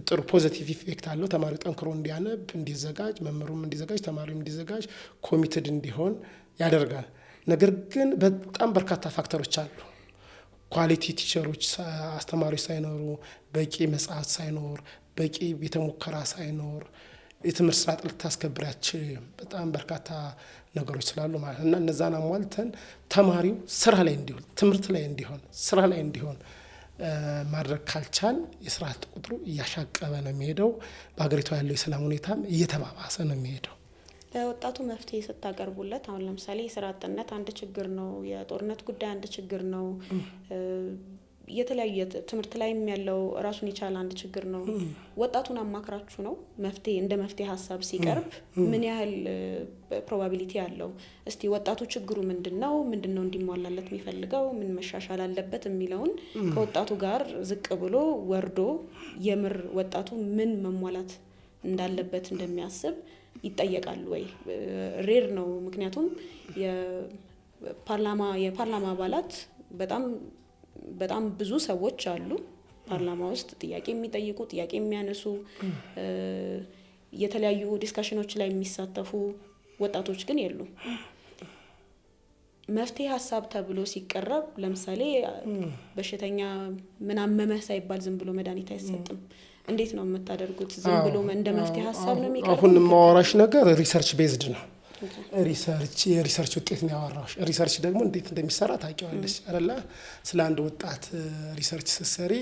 Speaker 1: ጥሩ positive effect አለው። ተማሪው ጠንክሮ እንዲያነብ፣ እንዲዘጋጅ፣ መምህሩም እንዲዘጋጅ፣ ተማሪውም እንዲዘጋጅ፣ committed እንዲሆን ያደርጋል። ነገር ግን በጣም በርካታ factor ኦች አሉ። Quality teacher ኦች፣ አስተማሪዎች ሳይኖሩ፣ በቂ መጽሐፍ ሳይኖር፣ በቂ ቤተ ሙከራ ሳይኖር የትምህርት ስርዓት ልታስከብር አትችልም። በጣም በርካታ ነገሮች ስላሉ ማለት ነው። እና እነዛን አሟልተን ተማሪው ስራ ላይ እንዲሆን፣ ትምህርት ላይ እንዲሆን፣ ስራ ላይ እንዲሆን ማድረግ ካልቻል የስራ አጥ ቁጥሩ እያሻቀበ ነው የሚሄደው። በሀገሪቷ ያለው የሰላም ሁኔታም እየተባባሰ ነው የሚሄደው።
Speaker 2: ለወጣቱ መፍትሄ ስታቀርቡለት አሁን ለምሳሌ የስራ አጥነት አንድ ችግር ነው፣ የጦርነት ጉዳይ አንድ ችግር ነው። የተለያዩ ትምህርት ላይም ያለው ራሱን የቻለ አንድ ችግር ነው። ወጣቱን አማክራችሁ ነው መፍትሄ እንደ መፍትሄ ሀሳብ ሲቀርብ ምን ያህል probability አለው? እስቲ ወጣቱ ችግሩ ምንድነው፣ ምንድነው እንዲሟላለት የሚፈልገው፣ ምን መሻሻል አለበት የሚለውን ከወጣቱ ጋር ዝቅ ብሎ ወርዶ የምር ወጣቱ ምን መሟላት እንዳለበት እንደሚያስብ ይጠየቃል ወይ? Rare ነው። ምክንያቱም የፓርላማ አባላት በጣም በጣም ብዙ ሰዎች አሉ ፓርላማ ውስጥ ጥያቄ የሚጠይቁ፣ ጥያቄ የሚያነሱ፣ የተለያዩ discussion ኦች ላይ የሚሳተፉ፣ ወጣቶች ግን የሉም። መፍትሄ ሀሳብ ተብሎ ሲቀረብ ለምሳሌ በሽተኛ ምን አመመህ ሳይባል ዝም ብሎ መድኃኒት አይሰጥም። እንዴት ነው የምታደርጉት? ዝም ብሎ እንደ መፍትሄ ሀሳብ ነው የሚቀርበው?
Speaker 1: አሁን የማወራሽ ነገር research based ነው። የ research ውጤት ነው ያወራሁሽ። Research ደግሞ እንዴት እንደሚሰራ ታውቂዋለሽ አይደለ? ስለ አንድ ወጣት research ስትሰሪ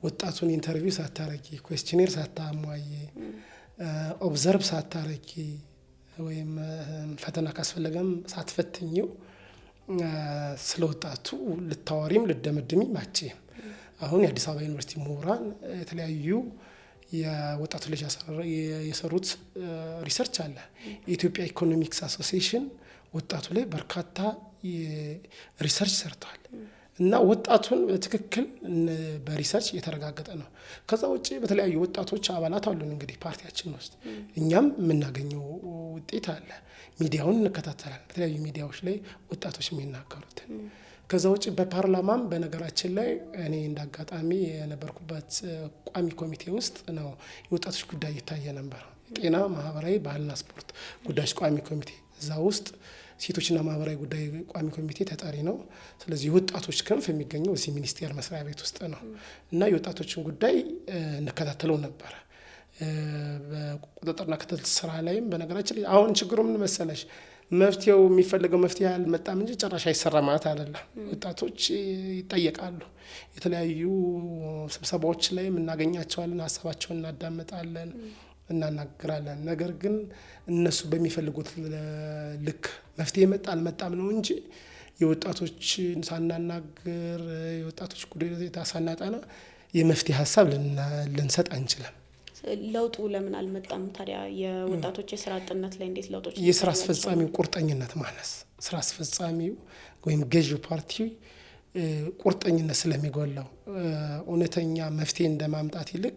Speaker 1: ወጣቱን interview ሳታረጊ፣ questionnaire ሳታሟይ፣ observe ሳታረጊ ወይም ፈተና ካስፈለገም ሳትፈትኚው ስለ ወጣቱ ልታወሪም ልትደመድሚም አትችይም። አሁን የአዲስ አበባ ዩኒቨርሲቲ ምሁራን የተለያዩ የወጣቱ ልጅ የሰሩት research አለ። የኢትዮጵያ Economics Association ወጣቱ ላይ በርካታ research ሰርተዋል እና ወጣቱን በትክክል በ research የተረጋገጠ ነው። ከዛ ውጭ በተለያዩ ወጣቶች አባላት አሉን እንግዲህ ፓርቲያችን ውስጥ፣ እኛም የምናገኘው ውጤት አለ። ሚዲያውን እንከታተላለን፣ በተለያዩ ሚዲያዎች ላይ ወጣቶች የሚናገሩትን። ከዛ ውጭ በፓርላማም በነገራችን ላይ እኔ እንደ አጋጣሚ የነበርኩበት ቋሚ ኮሚቴ ውስጥ ነው የወጣቶች ጉዳይ ይታየ ነበር። ጤና፣ ማህበራዊ፣ ባህልና ስፖርት ጉዳዮች ቋሚ ኮሚቴ፣ እዛ ውስጥ ሴቶችና ማህበራዊ ጉዳይ ቋሚ ኮሚቴ ተጠሪ ነው። ስለዚህ የወጣቶች ክንፍ የሚገኘው እዚህ ሚኒስቴር መስሪያ ቤት ውስጥ ነው እና የወጣቶችን ጉዳይ እንከታተለው ነበረ። በቁጥጥርና ክትትል ስራ ላይም በነገራችን ላይ አሁን ችግሩ ምን መሰለሽ፣ መፍትሄው የሚፈልገው መፍትሄ አልመጣም እንጂ ጭራሽ አይሰራ ማለት አይደለም። ወጣቶች ይጠየቃሉ። የተለያዩ ስብሰባዎች ላይ እናገኛቸዋለን፣ ሀሳባቸውን እናዳምጣለን፣ እናናግራለን። ነገር ግን እነሱ በሚፈልጉት ልክ መፍትሄ መጣ አልመጣም ነው እንጂ የወጣቶችን ሳናናግር፣ የወጣቶች ጉዳይ ሳናጠና የመፍትሄ ሀሳብ ልንሰጥ አንችልም።
Speaker 2: ለውጡ ለምን አልመጣም ታዲያ? የወጣቶች የስራ አጥነት ላይ እንዴት ለውጦች?
Speaker 1: የስራ አስፈጻሚው ቁርጠኝነት ማነስ፣ ስራ አስፈጻሚው ወይም ገዢው ፓርቲ ቁርጠኝነት ስለሚጎላው እውነተኛ መፍትሄ እንደማምጣት ይልቅ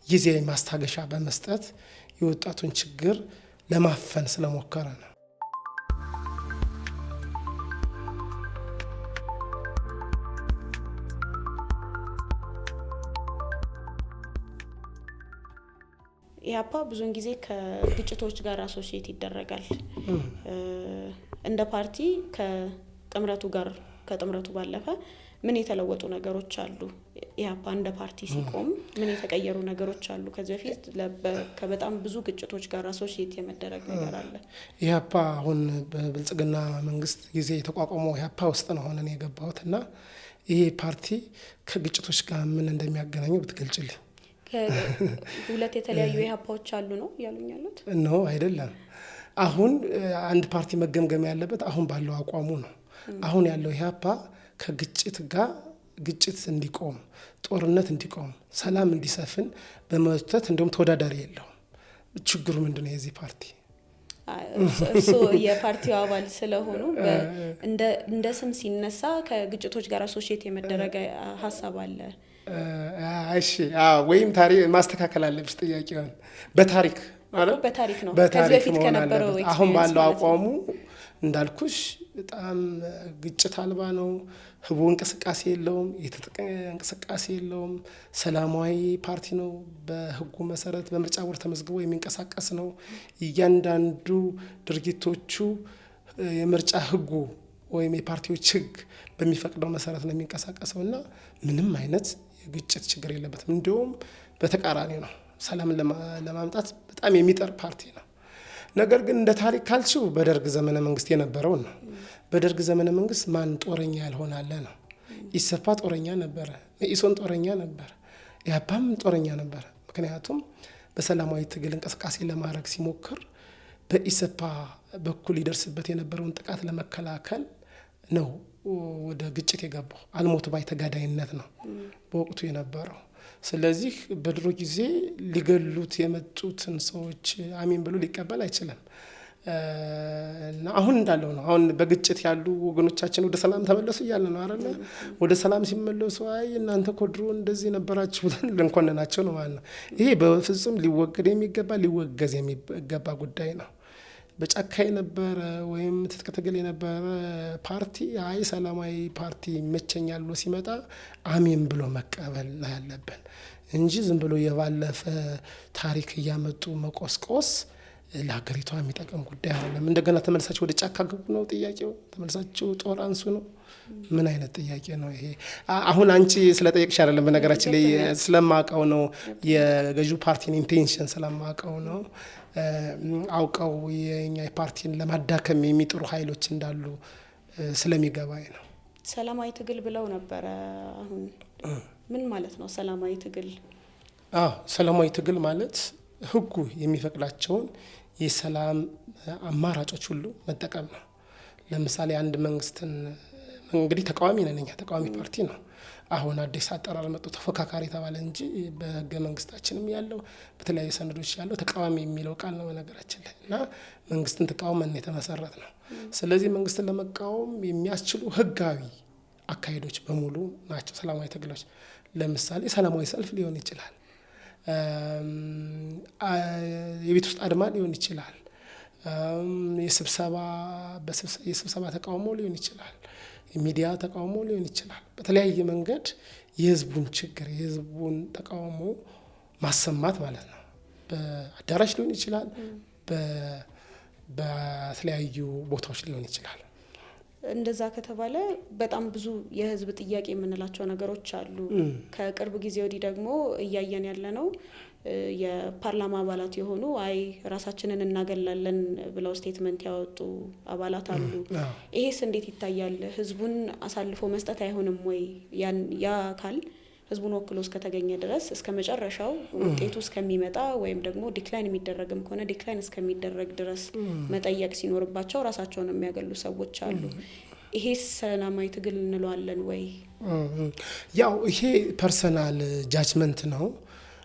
Speaker 1: ጊዜያዊ ማስታገሻ በመስጠት የወጣቱን ችግር ለማፈን ስለሞከረ ነው።
Speaker 2: ኢህአፓ ብዙውን ጊዜ ከግጭቶች ጋር associate ይደረጋል። እንደ ፓርቲ ከጥምረቱ ባለፈ ምን የተለወጡ ነገሮች አሉ? ኢህአፓ እንደ ፓርቲ ሲቆም ምን የተቀየሩ ነገሮች አሉ? ከዚህ በፊት ከበጣም ብዙ ግጭቶች ጋር associate የመደረግ ነገር አለ።
Speaker 1: ኢህአፓ አሁን በብልጽግና መንግስት ጊዜ የተቋቋመው ኢህአፓ ውስጥ ነው አሁን እኔ የገባሁት እና ይሄ ፓርቲ ከግጭቶች ጋር ምን እንደሚያገናኘው ብትገልጭልኝ።
Speaker 2: ሁለት የተለያዩ ኢህአፓዎች አሉ ነው እያሉኝ ያሉት?
Speaker 1: No፣ አይደለም። አሁን አንድ ፓርቲ መገምገም ያለበት አሁን ባለው አቋሙ ነው። አሁን ያለው ኢህአፓ ከግጭት ጋር፣ ግጭት እንዲቆም፣ ጦርነት እንዲቆም፣ ሰላም እንዲሰፍን በመወትወት እንደውም ተወዳዳሪ የለውም። ችግሩ ምንድነው የዚህ ፓርቲ?
Speaker 2: እርስዎ የፓርቲው አባል ስለሆኑ እንደ ስም ሲነሳ ከግጭቶች ጋር associate የመደረግ ሀሳብ አለ።
Speaker 1: እሺ፣ ወይም ታሪክ ማስተካከል አለብሽ ጥያቄውን። በታሪክ ማለት
Speaker 2: በታሪክ ነው።
Speaker 1: በታሪክ
Speaker 2: ከዚህ በፊት
Speaker 1: መሆን
Speaker 2: ከነበረው
Speaker 1: አለበት። አሁን
Speaker 2: experience
Speaker 1: ባለው
Speaker 2: ማለት ነው።
Speaker 1: አቋሙ እንዳልኩሽ በጣም ግጭት አልባ ነው። ህቡዕ እንቅስቃሴ የለውም፣ የትጥቅ እንቅስቃሴ የለውም። ሰላማዊ ፓርቲ ነው። በህጉ መሰረት በምርጫ ቦርድ ተመዝግቦ የሚንቀሳቀስ ነው። እያንዳንዱ ድርጊቶቹ የምርጫ ህጉ ወይም የፓርቲዎች ህግ በሚፈቅደው መሰረት ነው የሚንቀሳቀሰው እና ምንም አይነት የግጭት ችግር የለበትም። እንዲሁም በተቃራኒው ነው። ሰላምን ለማምጣት በጣም የሚጠር ፓርቲ ነው። ነገር ግን እንደ ታሪክ ካልሽው በደርግ ዘመነ መንግስት የነበረው ነው። በደርግ ዘመነ መንግስት ማን ጦረኛ ያልሆነ አለ ነው። ኢሰፓ ጦረኛ ነበረ፣ መኢሶን ጦረኛ ነበረ፣ ኢህአፓም ጦረኛ ነበረ። ምክንያቱም በሰላማዊ ትግል እንቅስቃሴ ለማድረግ ሲሞክር በኢሰፓ በኩል ይደርስበት የነበረውን ጥቃት ለመከላከል ነው ወደ ግጭት የገባው። አልሞት ባይ ተጋዳይነት ነው በወቅቱ የነበረው። ስለዚህ በድሮ ጊዜ ሊገሉት የመጡትን ሰዎች አሜን ብሎ ሊቀበል አይችልም። እና አሁን እንዳለው ነው። አሁን በግጭት ያሉ ወገኖቻችን ወደ ሰላም ተመለሱ እያለ ነው አይደለ? ወደ ሰላም ሲመለሱ አይ እናንተ እኮ ድሮ እንደዚህ ነበራችሁ ብለን ልንኮንናቸው ነው ማለት ነው። ይሄ በፍጹም ሊወገድ የሚገባ፣ ሊወገዝ የሚገባ ጉዳይ ነው። በጫካ የነበረ ወይም ትጥቅ ትግል የነበረ ፓርቲ አይ ሰላማዊ ፓርቲ ይመቸኛል ብሎ ሲመጣ አሜን ብሎ መቀበል ነው ያለብን እንጂ ዝም ብሎ የባለፈ ታሪክ እያመጡ መቆስቆስ ለሀገሪቷ የሚጠቅም ጉዳይ አይደለም። እንደገና ተመልሳችሁ ወደ ጫካ ግቡ ነው ጥያቄው? ተመልሳችሁ ጦር አንሱ ነው? ምን አይነት ጥያቄ ነው ይሄ? አሁን አንቺ ስለጠየቅሽ አይደለም፣ በነገራችን ላይ ስለማውቀው ነው፣ የገዢው ፓርቲን intention ስለማውቀው ነው። አውቀው የኛ ፓርቲን ለማዳከም የሚጥሩ ኃይሎች እንዳሉ ስለሚገባኝ ነው።
Speaker 2: ሰላማዊ ትግል ብለው ነበረ። አሁን ምን ማለት ነው ሰላማዊ ትግል?
Speaker 1: አዎ፣ ሰላማዊ ትግል ማለት ህጉ የሚፈቅዳቸውን የሰላም አማራጮች ሁሉ መጠቀም ነው። ለምሳሌ አንድ መንግስትን፣ እንግዲህ ተቃዋሚ ነን እኛ፣ ተቃዋሚ ፓርቲ ነው። አሁን አዲስ አጠራር መጥቶ ተፎካካሪ ተባለ እንጂ በህገ መንግስታችንም ያለው፣ በተለያዩ ሰነዶች ያለው ተቃዋሚ የሚለው ቃል ነው በነገራችን ላይ። እና መንግስትን ተቃውመን የተመሰረት ነው። ስለዚህ መንግስትን ለመቃወም የሚያስችሉ ህጋዊ አካሄዶች በሙሉ ናቸው ሰላማዊ ትግሎች። ለምሳሌ ሰላማዊ ሰልፍ ሊሆን ይችላል፣ የቤት ውስጥ አድማ ሊሆን ይችላል፣ የስብሰባ ተቃውሞ ሊሆን ይችላል፣ የሚዲያ ተቃውሞ ሊሆን ይችላል። በተለያየ መንገድ የህዝቡን ችግር፣ የህዝቡን ተቃውሞ ማሰማት ማለት ነው። በአዳራሽ ሊሆን ይችላል፣ በተለያዩ ቦታዎች ሊሆን ይችላል።
Speaker 2: እንደዛ ከተባለ በጣም ብዙ የህዝብ ጥያቄ የምንላቸው ነገሮች አሉ። ከቅርብ ጊዜ ወዲህ ደግሞ እያየን ያለ ነው የፓርላማ አባላት የሆኑ አይ ራሳችንን እናገላለን ብለው statement ያወጡ አባላት አሉ። ይሄስ እንዴት ይታያል? ህዝቡን አሳልፎ መስጠት አይሆንም ወይ? ያ አካል ህዝቡን ወክሎ እስከተገኘ ድረስ እስከ መጨረሻው ውጤቱ እስከሚመጣ ወይም ደግሞ decline የሚደረግም ከሆነ decline እስከሚደረግ ድረስ መጠየቅ ሲኖርባቸው ራሳቸውን የሚያገሉ ሰዎች አሉ። ይሄ ሰላማዊ ትግል እንለዋለን ወይ?
Speaker 1: ያው ይሄ personal judgment ነው።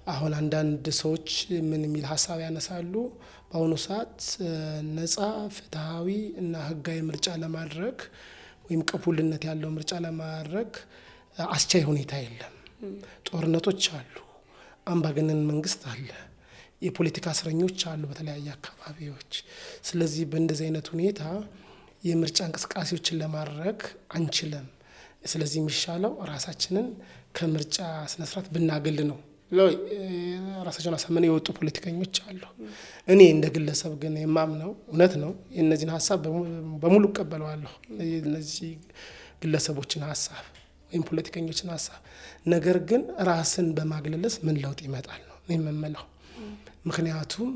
Speaker 1: አሁን አንዳንድ ሰዎች ምን የሚል ሀሳብ ያነሳሉ? በአሁኑ ሰዓት ነጻ፣ ፍትሃዊ እና ህጋዊ ምርጫ ለማድረግ ወይም ቅቡልነት ያለው ምርጫ ለማድረግ አስቻይ ሁኔታ የለም። ጦርነቶች አሉ፣ አምባገነን መንግስት አለ፣ የፖለቲካ እስረኞች አሉ በተለያየ አካባቢዎች። ስለዚህ በእንደዚህ አይነት ሁኔታ የምርጫ እንቅስቃሴዎችን ለማድረግ አንችልም። ስለዚህ የሚሻለው ራሳችንን ከምርጫ ስነስርዓት ብናገል ነው ብለው ራሳቸውን አሳምነው የወጡ ፖለቲከኞች አሉ። እኔ እንደ ግለሰብ ግን የማምነው፣ እውነት ነው፣ የእነዚህን ሀሳብ በሙሉ እቀበለዋለሁ። የእነዚህ ግለሰቦችን ሀሳብ ወይም ፖለቲከኞችን ሀሳብ። ነገር ግን ራስን በማግለልስ ምን ለውጥ ይመጣል ነው እኔ የምለው። ምክንያቱም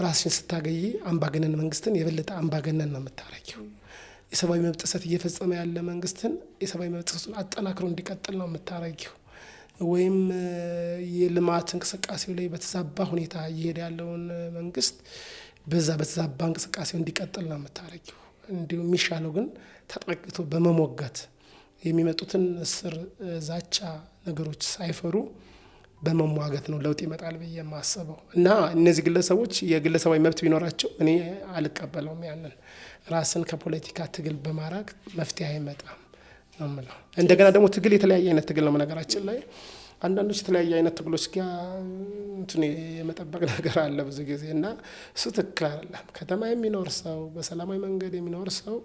Speaker 1: ራስሽን ስታገይ አምባገነን መንግስትን የበለጠ አምባገነን ነው የምታረጊው። የሰብአዊ መብት ጥሰት እየፈጸመ ያለ መንግስትን የሰብአዊ መብት ጥሰቱን አጠናክሮ እንዲቀጥል ነው የምታረጊው። ወይም የልማት እንቅስቃሴው ላይ በተዛባ ሁኔታ እየሄደ ያለውን መንግስት በዛ በተዛባ እንቅስቃሴው እንዲቀጥል ነው የምታረጊው። እንዲሁ የሚሻለው ግን ተጠግቶ በመሞገት፣ የሚመጡትን እስር፣ ዛቻ ነገሮች ሳይፈሩ በመሟገት ነው ለውጥ ይመጣል ብዬ የማስበው። እና እነዚህ ግለሰቦች የግለሰባዊ መብት ቢኖራቸው እኔ አልቀበለውም። ያንን ራስን ከፖለቲካ ትግል በማራቅ መፍትሄ አይመጣም ነው የምለው። እንደገና ደግሞ ትግል የተለያየ አይነት ትግል ነው። በነገራችን ላይ አንዳንዶች የተለያየ አይነት ትግሎች ጋር እንትን የመጠበቅ ነገር አለ ብዙ ጊዜ፣ እና እሱ ትክክል አይደለም። ከተማ የሚኖር ሰው፣ በሰላማዊ መንገድ የሚኖር ሰው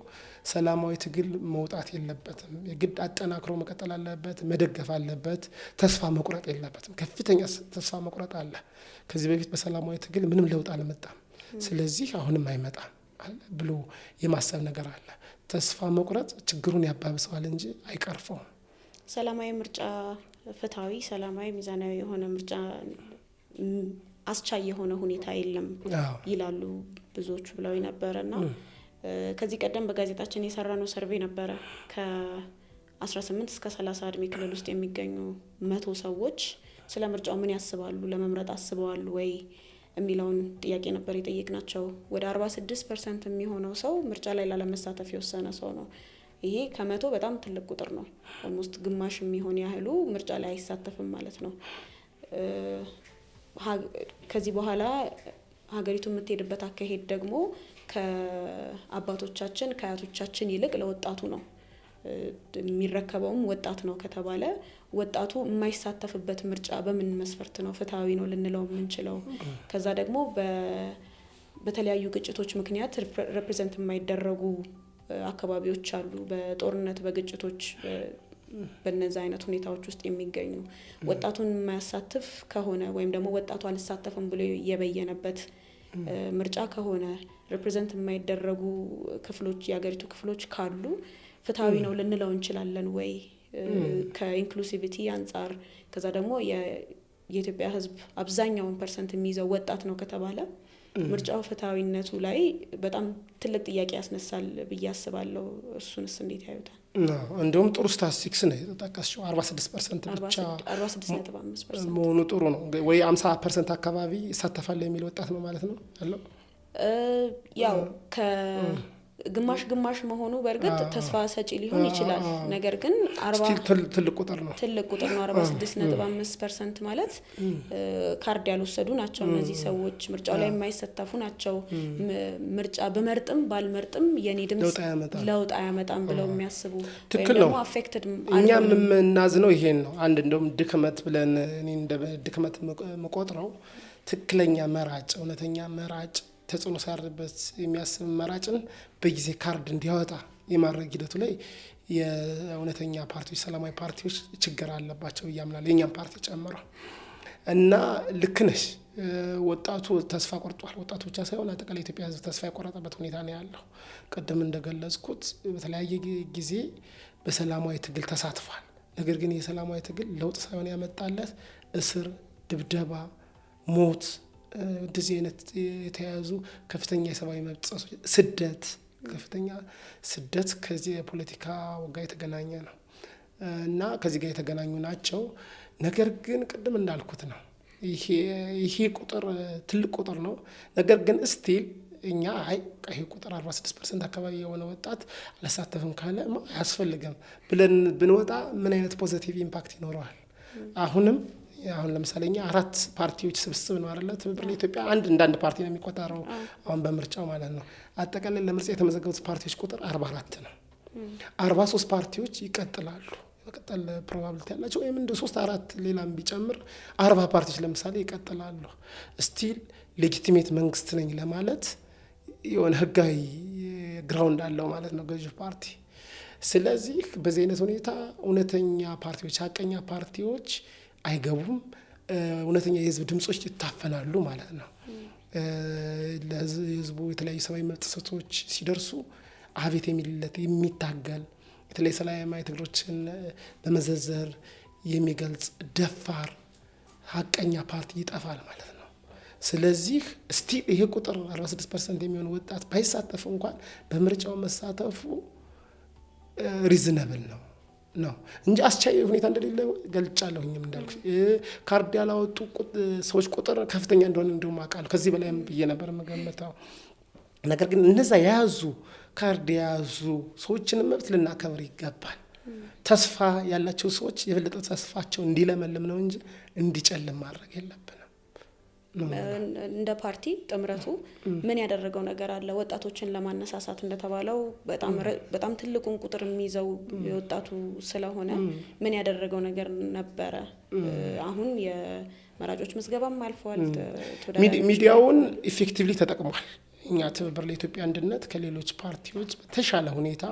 Speaker 1: ሰላማዊ ትግል መውጣት የለበትም። የግድ አጠናክሮ መቀጠል አለበት፣ መደገፍ አለበት። ተስፋ መቁረጥ የለበትም። ከፍተኛ ተስፋ መቁረጥ አለ። ከዚህ በፊት በሰላማዊ ትግል ምንም ለውጥ አልመጣም፣ ስለዚህ አሁንም አይመጣም ብሎ የማሰብ ነገር አለ። ተስፋ መቁረጥ ችግሩን ያባብሰዋል እንጂ አይቀርፈውም።
Speaker 2: ሰላማዊ ምርጫ፣ ፍትሐዊ፣ ሰላማዊ፣ ሚዛናዊ የሆነ ምርጫ አስቻይ የሆነ ሁኔታ የለም ይላሉ ብዙዎቹ ብለው ነበረ። እና ከዚህ ቀደም በጋዜጣችን የሰራነው survey ነበረ፣ ከ18 እስከ 30 እድሜ ክልል ውስጥ የሚገኙ 100 ሰዎች ስለ ምርጫው ምን ያስባሉ፣ ለመምረጥ አስበዋል ወይ የሚለውን ጥያቄ ነበር የጠየቅናቸው። ወደ 46% የሚሆነው ሰው ምርጫ ላይ ላለመሳተፍ የወሰነ ሰው ነው። ይሄ ከ100 በጣም ትልቅ ቁጥር ነው። Almost ግማሽ የሚሆን ያህሉ ምርጫ ላይ አይሳተፍም ማለት ነው። ከዚህ በኋላ ሀገሪቱ የምትሄድበት አካሄድ ደግሞ ከአባቶቻችን ከአያቶቻችን ይልቅ ለወጣቱ ነው፣ የሚረከበውም ወጣት ነው ከተባለ ወጣቱ የማይሳተፍበት ምርጫ በምን መስፈርት ነው ፍትሃዊ ነው ልንለው የምንችለው? ከዛ ደግሞ በተለያዩ ግጭቶች ምክንያት represent የማይደረጉ አካባቢዎች አሉ። በጦርነት፣ በግጭቶች፣ በነዛ አይነት ሁኔታዎች ውስጥ የሚገኙ ወጣቱን የማያሳትፍ ከሆነ ወይም ደግሞ ወጣቱ አልሳተፍም ብሎ የበየነበት ምርጫ ከሆነ፣ represent የማይደረጉ ክፍሎች፣ የሀገሪቱ ክፍሎች ካሉ ፍትሃዊ ነው ልንለው እንችላለን ወይ? ከ inclusivity አንጻር፣ ከዛ ደግሞ የኢትዮጵያ ሕዝብ አብዛኛውን percent የሚይዘው ወጣት ነው ከተባለ ምርጫው ፍትሃዊነቱ ላይ በጣም ትልቅ ጥያቄ ያስነሳል ብዬ አስባለሁ። እሱንስ እንዴት ያዩታል?
Speaker 1: እንዲሁም ጥሩ ስታቲስቲክስ ነው የጠቀስሽው። 46% ብቻ
Speaker 2: 46.5%
Speaker 1: መሆኑ ጥሩ ነው። ወይ 50% አካባቢ ይሳተፋል የሚል ወጣት ነው ማለት ነው ያለው።
Speaker 2: ያው ከግማሽ ግማሽ መሆኑ በእርግጥ ተስፋ ሰጪ ሊሆን ይችላል። ነገር ግን
Speaker 1: ትልቅ ቁጥር ነው።
Speaker 2: ትልቅ ቁጥር ነው። 46.5% ማለት ካርድ ያልወሰዱ ናቸው እነዚህ ሰዎች፣ ምርጫው ላይ የማይሳተፉ ናቸው። ምርጫ ብመርጥም ባልመርጥም የኔ ድምጽ ለውጥ አያመጣም ብለው የሚያስቡ
Speaker 1: ትክክል ነው።
Speaker 2: Affected
Speaker 1: እኛም የምናዝነው ይሄን ነው። አንድ እንደውም ድክመት ብለን፣ እኔ እንደ ድክመት የምቆጥረው፣ ትክክለኛ መራጭ፣ እውነተኛ መራጭ፣ ተጽዕኖ ሳያድርበት የሚያስብ መራጭን በጊዜ ካርድ እንዲያወጣ የማድረግ ሂደቱ ላይ የእውነተኛ ፓርቲዎች፣ ሰላማዊ ፓርቲዎች ችግር አለባቸው ብዬ አምናለሁ፣ የእኛም ፓርቲ ጨምሮ። እና ልክ ነሽ። ወጣቱ ተስፋ ቆርጧል። ወጣቱ ብቻ ሳይሆን አጠቃላይ ኢትዮጵያ ሕዝብ ተስፋ የቆረጠበት ሁኔታ ነው ያለው። ቅድም እንደገለጽኩት በተለያየ ጊዜ በሰላማዊ ትግል ተሳትፏል። ነገር ግን የሰላማዊ ትግል ለውጥ ሳይሆን ያመጣለት እስር፣ ድብደባ፣ ሞት፣ እንደዚህ አይነት የተያያዙ ከፍተኛ የሰብአዊ መብት ጥሰቶች፣ ስደት፣ ከፍተኛ ስደት ከዚህ የፖለቲካ ጋር የተገናኘ ነው እና ከዚህ ጋር የተገናኙ ናቸው። ነገር ግን ቅድም እንዳልኩት ነው፣ ይሄ ቁጥር ትልቅ ቁጥር ነው። ነገር ግን still እኛ አይ ይሄ ቁጥር 46% አካባቢ የሆነ ወጣት አልሳተፍም ካለ አያስፈልግም ብለን ብንወጣ ምን አይነት positive impact ይኖረዋል? አሁንም አሁን ለምሳሌ እኛ አራት ፓርቲዎች ስብስብ ነው አይደለ? ትብብር ለኢትዮጵያ አንድ እንደ አንድ ፓርቲ ነው የሚቆጠረው አሁን በምርጫው ማለት ነው። አጠቃላይ ለምርጫ የተመዘገቡት ፓርቲዎች ቁጥር 44 ነው። 43 ፓርቲዎች ይቀጥላሉ። መቀጠል probability ያላቸው ወይም እንደ ሶስት አራት ሌላም ቢጨምር 40 ፓርቲዎች ለምሳሌ ይቀጥላሉ። Still legitimate መንግስት ነኝ ለማለት የሆነ ህጋዊ ground አለው ማለት ነው ገዢው ፓርቲ። ስለዚህ በዚህ አይነት ሁኔታ እውነተኛ ፓርቲዎች፣ ሀቀኛ ፓርቲዎች አይገቡም። እውነተኛ የህዝብ ድምጾች ይታፈናሉ ማለት ነው። ለህዝቡ የተለያዩ ሰብአዊ መብት ጥሰቶች ሲደርሱ አቤት የሚልለት፣ የሚታገል፣ የተለያዩ ሰላማዊ ትግሎችን በመዘርዘር የሚገልጽ ደፋር ሀቀኛ ፓርቲ ይጠፋል ማለት ነው። ስለዚህ still ይሄ ቁጥር 46% የሚሆን ወጣት ባይሳተፍ እንኳን በምርጫው መሳተፉ reasonable ነው እንጂ አስቻይ ሁኔታ እንደሌለ ገልጫለሁኝም። እንዳልኩሽ ካርድ ያላወጡ ሰዎች ቁጥር ከፍተኛ እንደሆነ እንዲሁም አውቃለሁ። ከዚህ በላይም ብዬ ነበር የምገምተው። ነገር ግን እነዛ የያዙ፣ ካርድ የያዙ ሰዎችንም መብት ልናከብር ይገባል። ተስፋ ያላቸው ሰዎች የበለጠ ተስፋቸው እንዲለመልም ነው እንጂ እንዲጨልም ማድረግ የለብንም።
Speaker 2: እንደ ፓርቲ ጥምረቱ ምን ያደረገው ነገር አለ? ወጣቶችን ለማነሳሳት እንደተባለው በጣም ትልቁን ቁጥር የሚይዘው የወጣቱ ስለሆነ ምን ያደረገው ነገር ነበረ? አሁን የመራጮች ምዝገባም አልፈዋል።
Speaker 1: ሚዲያውን effectively ተጠቅሟል። እኛ ትብብር ለኢትዮጵያ አንድነት ከሌሎች ፓርቲዎች በተሻለ ሁኔታ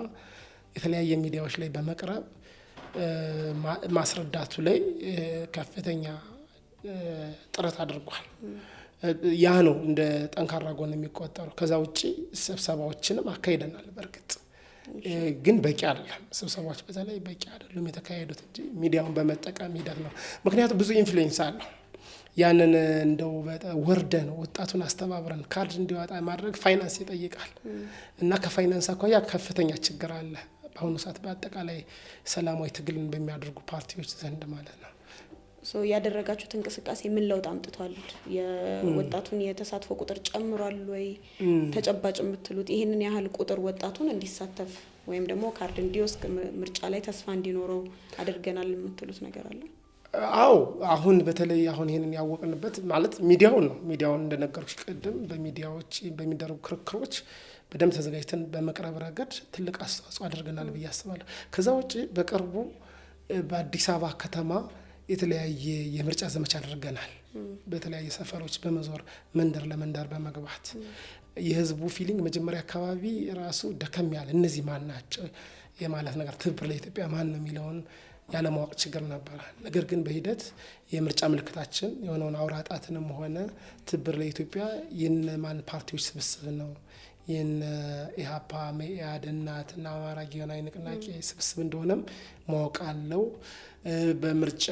Speaker 1: የተለያየ ሚዲያዎች ላይ በመቅረብ ማስረዳቱ ላይ ከፍተኛ ጥረት አድርጓል። ያ ነው እንደ ጠንካራ ጎን የሚቆጠረው። ከዛ ውጭ ስብሰባዎችንም አካሂደናል። በእርግጥ ግን በቂ አይደለም። ስብሰባዎች በተለይ በቂ አይደሉም የተካሄዱት እንጂ ሚዲያውን በመጠቀም ሂደት ነው። ምክንያቱም ብዙ influence አለው። ያንን እንደው ወርደን ወጣቱን አስተባብረን ካርድ እንዲወጣ ማድረግ ፋይናንስ ይጠይቃል እና ከፋይናንስ አኳያ ከፍተኛ ችግር አለ በአሁኑ ሰዓት በአጠቃላይ ሰላማዊ ትግልን በሚያደርጉ ፓርቲዎች ዘንድ ማለት ነው።
Speaker 2: ያደረጋችሁት እንቅስቃሴ ምን ለውጥ አምጥቷል? የወጣቱን የተሳትፎ ቁጥር ጨምሯል ወይ? ተጨባጭ የምትሉት ይህንን ያህል ቁጥር ወጣቱን እንዲሳተፍ ወይም ደግሞ ካርድ እንዲወስድ ምርጫ ላይ ተስፋ እንዲኖረው አድርገናል የምትሉት ነገር አለ?
Speaker 1: አዎ፣ አሁን በተለይ አሁን ይሄንን ያወቅንበት ማለት ሚዲያውን ነው። ሚዲያውን እንደነገርኩሽ ቅድም በሚዲያዎች በሚደረጉ ክርክሮች በደንብ ተዘጋጅተን በመቅረብ ረገድ ትልቅ አስተዋጽኦ አድርገናል ብዬ አስባለሁ። ከዛ ውጭ በቅርቡ በአዲስ አበባ ከተማ የተለያየ የምርጫ ዘመቻ አድርገናል። በተለያየ ሰፈሮች በመዞር፣ መንደር ለመንደር በመግባት፣ የህዝቡ feeling መጀመሪያ አካባቢ ራሱ ደከም ያለ፣ እነዚህ ማን ናቸው የማለት ነገር፣ ትብብር ለኢትዮጵያ ማን ነው የሚለውን ያለማወቅ ችግር ነበረ። ነገር ግን በሂደት የምርጫ ምልክታችን የሆነውን አውራ ጣትንም ሆነ ትብብር ለኢትዮጵያ የነማን ፓርቲዎች ስብስብ ነው፣ የነ ኢህአፓ፣ መኢአድ፣ እናት እና አማራ ጊዮናዊ ንቅናቄ ስብስብ እንደሆነም ማወቅ አለው። በምርጫ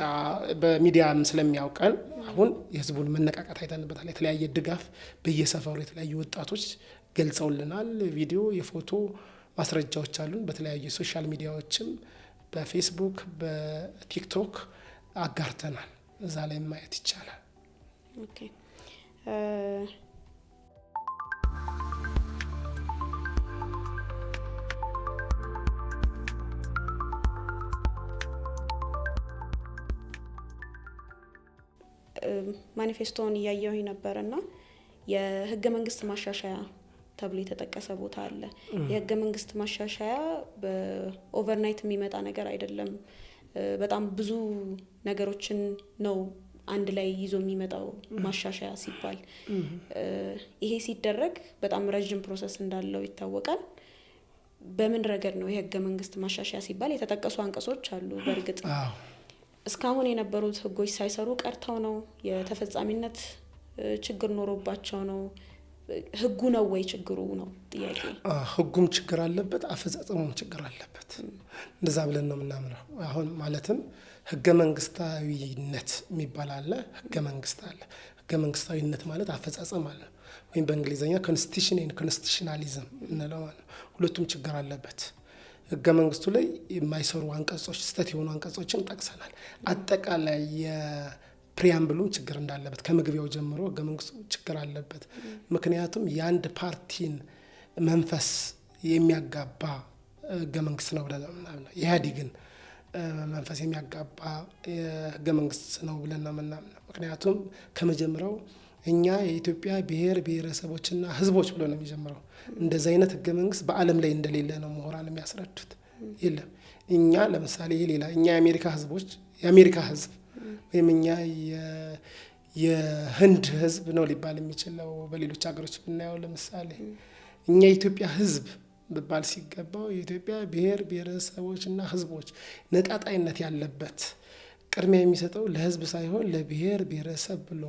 Speaker 1: በሚዲያም ስለሚያውቀን አሁን የህዝቡን መነቃቃት አይተንበታል። የተለያየ ድጋፍ በየሰፈሩ የተለያዩ ወጣቶች ገልጸውልናል። ቪዲዮ፣ የፎቶ ማስረጃዎች አሉን። በተለያዩ social media ዎችም በፌስቡክ፣ በቲክቶክ አጋርተናል። እዛ ላይ ማየት ይቻላል።
Speaker 2: Okay። ማኒፌስቶውን እያየሁኝ ነበር እና የህገ መንግስት ማሻሻያ ተብሎ የተጠቀሰ ቦታ አለ። የህገ መንግስት ማሻሻያ በ overnight የሚመጣ ነገር አይደለም። በጣም ብዙ ነገሮችን ነው አንድ ላይ ይዞ የሚመጣው ማሻሻያ ሲባል። ይሄ ሲደረግ በጣም ረዥም process እንዳለው ይታወቃል። በምን ረገድ ነው የህገ መንግስት ማሻሻያ ሲባል የተጠቀሱ አንቀጾች አሉ። በእርግጥ እስካሁን የነበሩት ህጎች ሳይሰሩ ቀርተው ነው? የተፈጻሚነት ችግር ኖሮባቸው ነው? ህጉ ነው ወይ ችግሩ ነው ጥያቄ።
Speaker 1: ህጉም ችግር አለበት፣ አፈጻጸሙም ችግር አለበት። እንደዛ ብለን ነው የምናምነው። አሁን ማለትም ህገ መንግስታዊነት የሚባል አለ፣ ህገ መንግስት አለ። ህገ መንግስታዊነት ማለት አፈጻጸም አለ፣ ወይም በእንግሊዝኛ constitution and constitutionalism እንለው ማለት ነው። ሁለቱም ችግር አለበት። ህገ መንግስቱ ላይ የማይሰሩ አንቀጾች፣ ስህተት የሆኑ አንቀጾችን ጠቅሰናል። አጠቃላይ የ preamble ኡም ችግር እንዳለበት፣ ከመግቢያው ጀምሮ ህገ መንግስቱ ችግር አለበት። ምክንያቱም የአንድ ፓርቲን መንፈስ የሚያጋባ ህገ መንግስት ነው ብለን ነው የምናምነው። የኢህአዴግን መንፈስ የሚያጋባ ህገ መንግስት ነው ብለን ነው የምናምነው። ምክንያቱም ከመጀመሪያው እኛ የኢትዮጵያ ብሔር ብሔረሰቦችና ህዝቦች ብሎ ነው የሚጀምረው። እንደዚህ አይነት ህገ መንግስት በዓለም ላይ እንደሌለ ነው ምሁራን የሚያስረዱት። የለም። እኛ ለምሳሌ ይሄ ሌላ እኛ የአሜሪካ ህዝቦች፣ የአሜሪካ ህዝብ ወይም እኛ የህንድ ህዝብ ነው ሊባል የሚችለው በሌሎች ሀገሮች ብናየው። ለምሳሌ እኛ የኢትዮጵያ ህዝብ ብባል ሲገባው የኢትዮጵያ ብሔር ብሔረሰቦችና ህዝቦች፣ ነጣጣይነት ያለበት፣ ቅድሚያ የሚሰጠው ለህዝብ ሳይሆን ለብሔር ብሔረሰብ ብሎ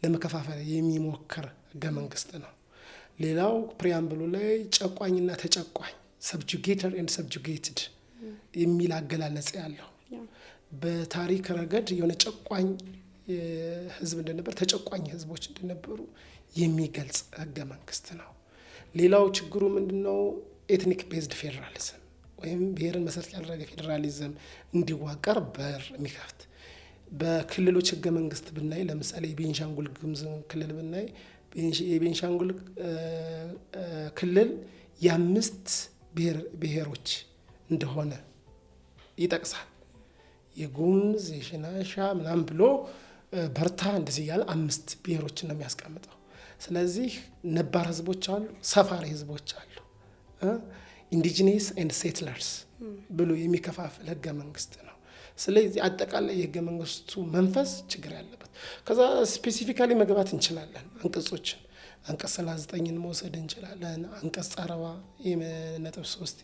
Speaker 1: ለመከፋፈል የሚሞክር ህገ መንግስት ነው። ሌላው preamble ኡ ላይ ጨቋኝና ተጨቋኝ፣ subjugator and subjugated የሚል አገላለጽ ያለው፣ በታሪክ ረገድ የሆነ ጨቋኝ ህዝብ እንደነበር፣ ተጨቋኝ ህዝቦች እንደነበሩ የሚገልጽ ህገ መንግስት ነው። ሌላው ችግሩ ምንድን ነው? Ethnic based federalism ወይም ብሔርን መሰረት ያደረገ ፌዴራሊዝም እንዲዋቀር በር የሚከፍት። በክልሎች ህገ መንግስት ብናይ፣ ለምሳሌ የቤንሻንጉል ጉሙዝ ክልል ብናይ፣ የቤንሻንጉል ክልል የአምስት ብሔሮች እንደሆነ ይጠቅሳል። የጉሙዝ፣ የሽናሻ ምናምን ብሎ፣ በርታ እንደዚህ እያለ አምስት ብሔሮችን ነው የሚያስቀምጠው። ስለዚህ ነባር ህዝቦች አሉ፣ ሰፋሪ ህዝቦች አሉ፣ indigenous and settlers ብሎ የሚከፋፍል ህገ መንግስት ነው። ስለዚህ አጠቃላይ የህገ መንግስቱ መንፈስ ችግር ያለበት። ከዛ specifically መግባት እንችላለን። አንቀጾችን፣ አንቀጽ 39ን መውሰድ እንችላለን። አንቀጽ 40.3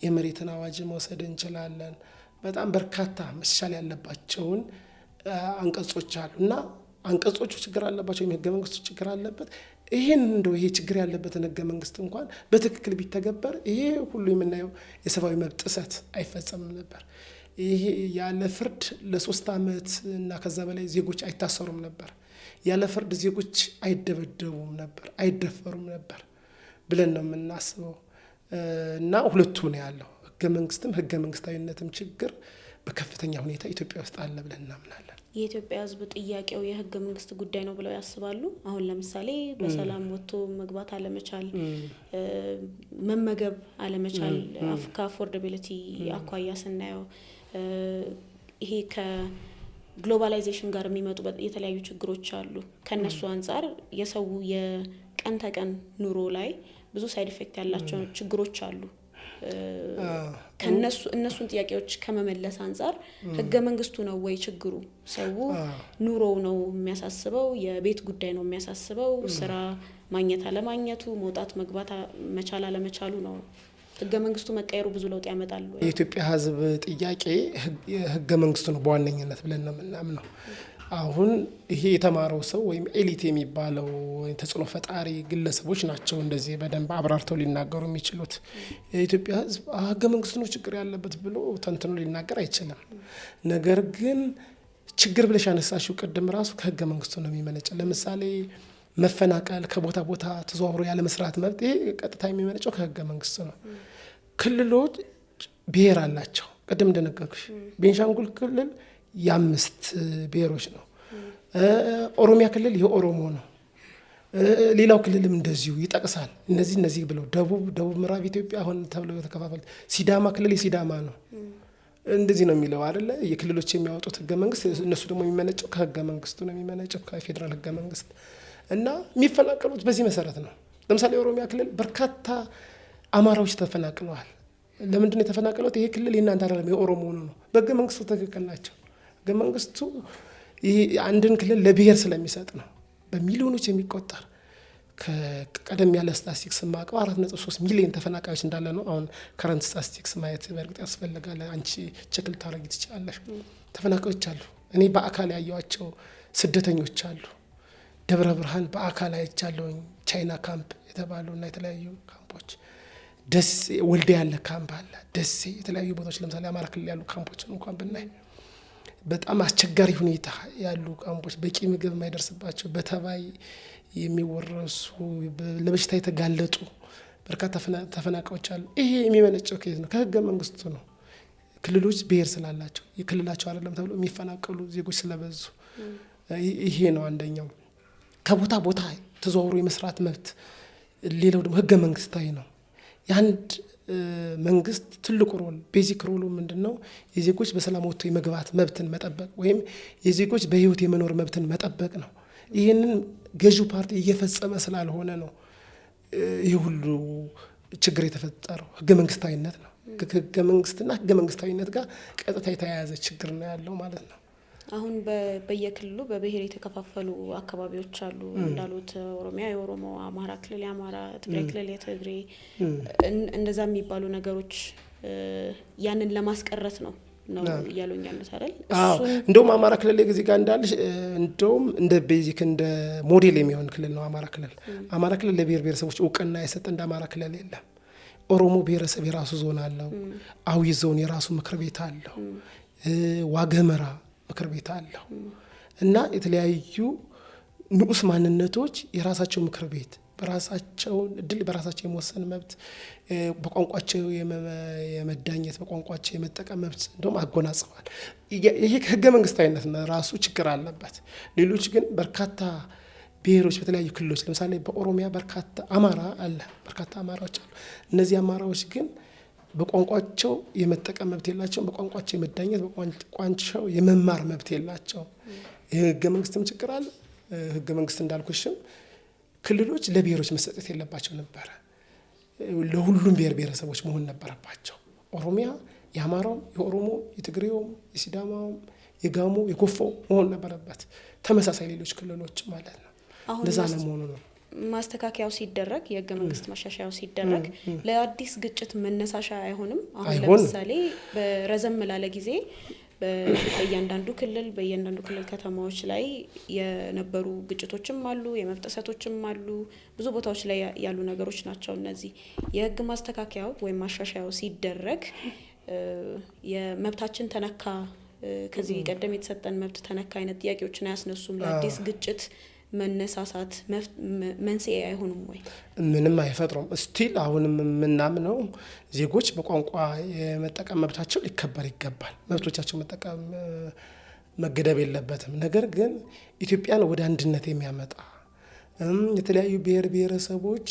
Speaker 1: የመሬትን አዋጅ መውሰድ እንችላለን። በጣም በርካታ መሻሻል ያለባቸውን አንቀጾች አሉ እና አንቀጾቹ ችግር አለባቸው ወይም ህገ መንግስቱ ችግር አለበት። ይሄን እንደው ይሄ ችግር ያለበትን ህገ መንግስት እንኳን በትክክል ቢተገበር ይሄ ሁሉ የምናየው የሰብአዊ መብት ጥሰት አይፈጸምም ነበር። ይሄ ያለ ፍርድ ለ3 ዓመት እና ከዛ በላይ ዜጎች አይታሰሩም ነበር። ያለ ፍርድ ዜጎች አይደበደቡም ነበር፣ አይደፈሩም ነበር ብለን ነው የምናስበው። እና ሁለቱም ነው ያለው። ህገ መንግስትም ህገ መንግስታዊነትም ችግር በከፍተኛ ሁኔታ ኢትዮጵያ ውስጥ አለ ብለን እናምናለን።
Speaker 2: የኢትዮጵያ ሕዝብ ጥያቄው የህገ መንግስት ጉዳይ ነው ብለው ያስባሉ? አሁን ለምሳሌ በሰላም ወጥቶ መግባት አለመቻል፣ መመገብ አለመቻል፣ ከ affordability አኳያ ስናየው ይሄ ከ globalization ጋር የሚመጡ የተለያዩ ችግሮች አሉ። ከነሱ አንጻር የሰው የቀን ተቀን ኑሮ ላይ ብዙ side effect ያላቸው ችግሮች አሉ። ከነሱ እነሱን ጥያቄዎች ከመመለስ አንጻር ህገ መንግስቱ ነው ወይ ችግሩ? ሰው ኑሮው ነው የሚያሳስበው፣ የቤት ጉዳይ ነው የሚያሳስበው፣ ስራ ማግኘት አለማግኘቱ፣ መውጣት መግባት መቻል አለመቻሉ ነው። ህገ መንግስቱ መቀየሩ ብዙ ለውጥ ያመጣል ወይ?
Speaker 1: የኢትዮጵያ ህዝብ ጥያቄ ህገ መንግስቱ ነው በዋነኝነት ብለን ነው የምናምነው። አሁን ይሄ የተማረው ሰው ወይም elite የሚባለው ተጽዕኖ ፈጣሪ ግለሰቦች ናቸው እንደዚህ በደንብ አብራርተው ሊናገሩ የሚችሉት። የኢትዮጵያ ህዝብ ህገ መንግስቱ ነው ችግር ያለበት ብሎ ተንትኖ ሊናገር አይችልም። ነገር ግን ችግር ብለሽ ያነሳሽው ቅድም ራሱ ከህገ መንግስቱ ነው የሚመነጨ። ለምሳሌ መፈናቀል፣ ከቦታ ቦታ ተዘዋውሮ ያለመስራት መብት፣ ይሄ ቀጥታ የሚመነጨው ከህገ መንግስቱ ነው። ክልሎች ብሔር አላቸው። ቅድም እንደነገርኩሽ ቤንሻንጉል ክልል የ5 ብሔሮች ነው። ኦሮሚያ ክልል የኦሮሞ ነው። ሌላው ክልልም እንደዚሁ ይጠቅሳል። እነዚህ እነዚህ ብለው ደቡብ ምዕራብ ኢትዮጵያ አሁን ተብለው የተከፋፈሉት፣ ሲዳማ ክልል የሲዳማ ነው። እንደዚህ ነው የሚለው አይደለ? የክልሎች የሚያወጡት ህገ መንግስት፣ እነሱ ደግሞ የሚመነጨው ከህገ መንግስቱ ነው የሚመነጨው፣ ከፌዴራል ህገ መንግስት። እና የሚፈናቀሉት በዚህ መሰረት ነው። ለምሳሌ የኦሮሚያ ክልል በርካታ አማራዎች ተፈናቅለዋል። ለምንድን ነው የተፈናቀሉት? ይሄ ክልል የእናንተ አይደለም የኦሮሞ ነው። በህገ መንግስቱ ትክክል ናቸው። ህገ መንግስቱ ይሄ አንድን ክልል ለብሔር ስለሚሰጥ ነው። በሚሊዮኖች የሚቆጠር፣ ከቀደም ያለ ስታቲስቲክስ ማቀው 4.3 ሚሊዮን ተፈናቃዮች እንዳለ ነው። አሁን current statistics ማየት በእርግጥ ያስፈልጋል። አንቺ check ልታረጊ ትችላለሽ። ተፈናቃዮች አሉ። እኔ በአካል ያየኋቸው ስደተኞች አሉ። ደብረ ብርሃን በአካል አይቻለሁኝ። ቻይና ካምፕ የተባሉና የተለያዩ ካምፖች፣ ደሴ ወልዲያ ያለ ካምፕ አለ። ደሴ የተለያዩ ቦታዎች፣ ለምሳሌ አማራ ክልል ያሉ ካምፖችን እንኳን ብናይ በጣም አስቸጋሪ ሁኔታ ያሉ ካምፖች፣ በቂ ምግብ የማይደርስባቸው፣ በተባይ የሚወረሱ፣ ለበሽታ የተጋለጡ በርካታ ተፈናቃዮች አሉ። ይሄ የሚመነጨው ከየት ነው? ከህገ መንግስቱ ነው። ክልሎች ብሔር ስላላቸው የክልላቸው አይደለም ተብሎ የሚፈናቀሉ ዜጎች ስለበዙ ይሄ ነው አንደኛው። ከቦታ ቦታ ተዘዋውሮ የመስራት መብት ሌላው ደግሞ ህገ መንግስታዊ ነው። የአንድ መንግስት ትልቁ role፣ basic role ኡ ምንድነው? የዜጎች በሰላም ወጥቶ የመግባት መብትን መጠበቅ ወይም የዜጎች በህይወት የመኖር መብትን መጠበቅ ነው። ይህንን ገዢው ፓርቲ እየፈጸመ ስላልሆነ ነው ይህ ሁሉ ችግር የተፈጠረው። ህገ መንግስታዊነት ነው። ህገ መንግስትና ህገ መንግስታዊነት ጋር ቀጥታ የተያያዘ ችግር ነው ያለው ማለት ነው።
Speaker 2: አሁን በየክልሉ በብሔር የተከፋፈሉ አካባቢዎች አሉ። እንዳሉት ኦሮሚያ የኦሮሞ፣ አማራ ክልል የአማራ፣ ትግራይ ክልል የትግሬ፣ እንደዛ የሚባሉ ነገሮች ያንን ለማስቀረት ነው እያሉኝ ያሉት አይደል?
Speaker 1: አዎ፣ እንደውም አማራ ክልል ጊዜ ጋር እንዳልሽ እንደውም እንደ basic እንደ ሞዴል የሚሆን ክልል ነው አማራ ክልል። አማራ ክልል ለብሔር ብሔረሰቦች እውቅና የሰጠ እንደ አማራ ክልል የለም። ኦሮሞ ብሔረሰብ የራሱ ዞን አለው። አዊ ዞን የራሱ ምክር ቤት አለው። ዋግኽምራ ምክር ቤት አለው። እና የተለያዩ ንዑስ ማንነቶች የራሳቸው ምክር ቤት፣ በራሳቸው እድል በራሳቸው የመወሰን መብት፣ በቋንቋቸው የመዳኘት፣ በቋንቋቸው የመጠቀም መብት እንደውም አጎናጽፈዋል። ይሄ ህገ መንግስታዊነት ራሱ ችግር አለበት። ሌሎች ግን በርካታ ብሔሮች በተለያዩ ክልሎች፣ ለምሳሌ በኦሮሚያ በርካታ አማራ አለ፣ በርካታ አማራዎች አሉ። እነዚህ አማራዎች ግን በቋንቋቸው የመጠቀም መብት የላቸውም። በቋንቋቸው የመዳኘት፣ በቋንቋቸው የመማር መብት የላቸውም። ይህ ህገ መንግስትም ችግር አለ። ህገ መንግስት እንዳልኩሽም ክልሎች ለብሔሮች መሰጠት የለባቸው ነበረ። ለሁሉም ብሔር ብሔረሰቦች መሆን ነበረባቸው። ኦሮሚያ የአማራውም፣ የኦሮሞ፣ የትግሬውም፣ የሲዳማውም፣ የጋሞ፣ የጎፋው መሆን ነበረበት። ተመሳሳይ ሌሎች ክልሎች ማለት ነው። እንደዛ ለመሆኑ ነው።
Speaker 2: ማስተካከያው ሲደረግ፣ የህገ መንግስት ማሻሻያው ሲደረግ ለአዲስ ግጭት መነሳሻ አይሆንም? አሁን ለምሳሌ በረዘም ላለ ጊዜ በእያንዳንዱ ክልል ከተማዎች ላይ የነበሩ ግጭቶችም አሉ፣ የመብት ጥሰቶችም አሉ። ብዙ ቦታዎች ላይ ያሉ ነገሮች ናቸው እነዚህ። የህግ ማስተካከያው ወይም ማሻሻያው ሲደረግ የመብታችን ተነካ፣ ከዚህ ቀደም የተሰጠን መብት ተነካ አይነት ጥያቄዎችን አያስነሱም? ለአዲስ ግጭት መነሳሳት መንስኤ አይሆኑም ወይ?
Speaker 1: ምንም አይፈጥሩም። Still አሁንም የምናምነው ዜጎች በቋንቋ የመጠቀም መብታቸው ሊከበር ይገባል። መብቶቻቸው መጠቀም መገደብ የለበትም። ነገር ግን ኢትዮጵያን ወደ አንድነት የሚያመጣ፣ የተለያዩ ብሔር ብሔረሰቦች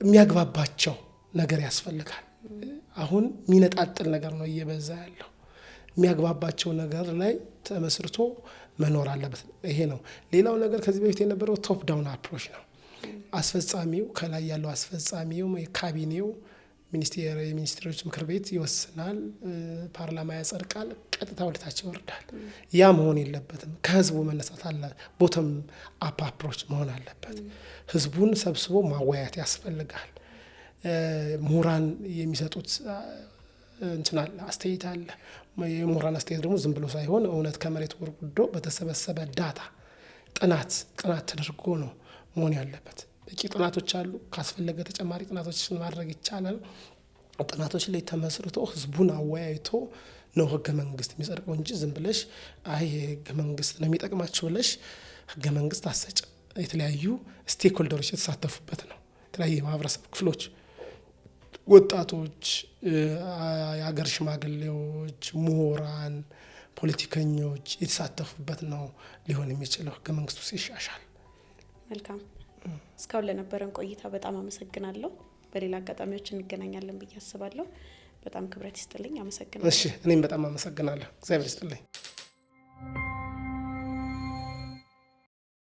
Speaker 1: የሚያግባባቸው ነገር ያስፈልጋል። አሁን የሚነጣጥል ነገር ነው እየበዛ ያለው። የሚያግባባቸው ነገር ላይ ተመስርቶ መኖር አለበት። ይሄ ነው። ሌላው ነገር ከዚህ በፊት የነበረው top down approach ነው። አስፈጻሚው፣ ከላይ ያለው አስፈጻሚው፣ ካቢኔው፣ ሚኒስቴር፣ የሚኒስትሮች ምክር ቤት ይወስናል፣ ፓርላማ ያጸድቃል፣ ቀጥታ ወደታች ይወርዳል። ያ መሆን የለበትም። ከህዝቡ መነሳት አለ። Bottom up approach መሆን አለበት። ህዝቡን ሰብስቦ ማወያየት ያስፈልጋል። ምሁራን የሚሰጡት እንትን አለ፣ አስተያየት አለ። የምሁራን አስተያየት ደግሞ ዝም ብሎ ሳይሆን እውነት ከመሬት ወርዶ በተሰበሰበ data ጥናት ተደርጎ ነው መሆን ያለበት። በቂ ጥናቶች አሉ። ካስፈለገ ተጨማሪ ጥናቶች ማድረግ ይቻላል። ጥናቶች ላይ ተመስርቶ ህዝቡን አወያይቶ ነው ህገ መንግስት የሚጸድቀው እንጂ ዝም ብለሽ አይ ህገ መንግስት ነው የሚጠቅማችሁ ብለሽ ህገ መንግስት አሰጭም። የተለያዩ stakeholder ኦች የተሳተፉበት ነው። የተለያዩ የማህበረሰብ ክፍሎች፣ ወጣቶች፣ የሀገር ሽማግሌዎች፣ ምሁራን፣ ፖለቲከኞች የተሳተፉበት ነው ሊሆን የሚችለው ህገ መንግስቱ ሲሻሻል።
Speaker 2: መልካም። እስካሁን ለነበረን ቆይታ በጣም አመሰግናለሁ። በሌላ አጋጣሚዎች እንገናኛለን ብዬ አስባለሁ። በጣም ክብረት ይስጥልኝ። አመሰግናለሁ።
Speaker 1: እሺ፣ እኔም በጣም አመሰግናለሁ። እግዚአብሔር ይስጥልኝ።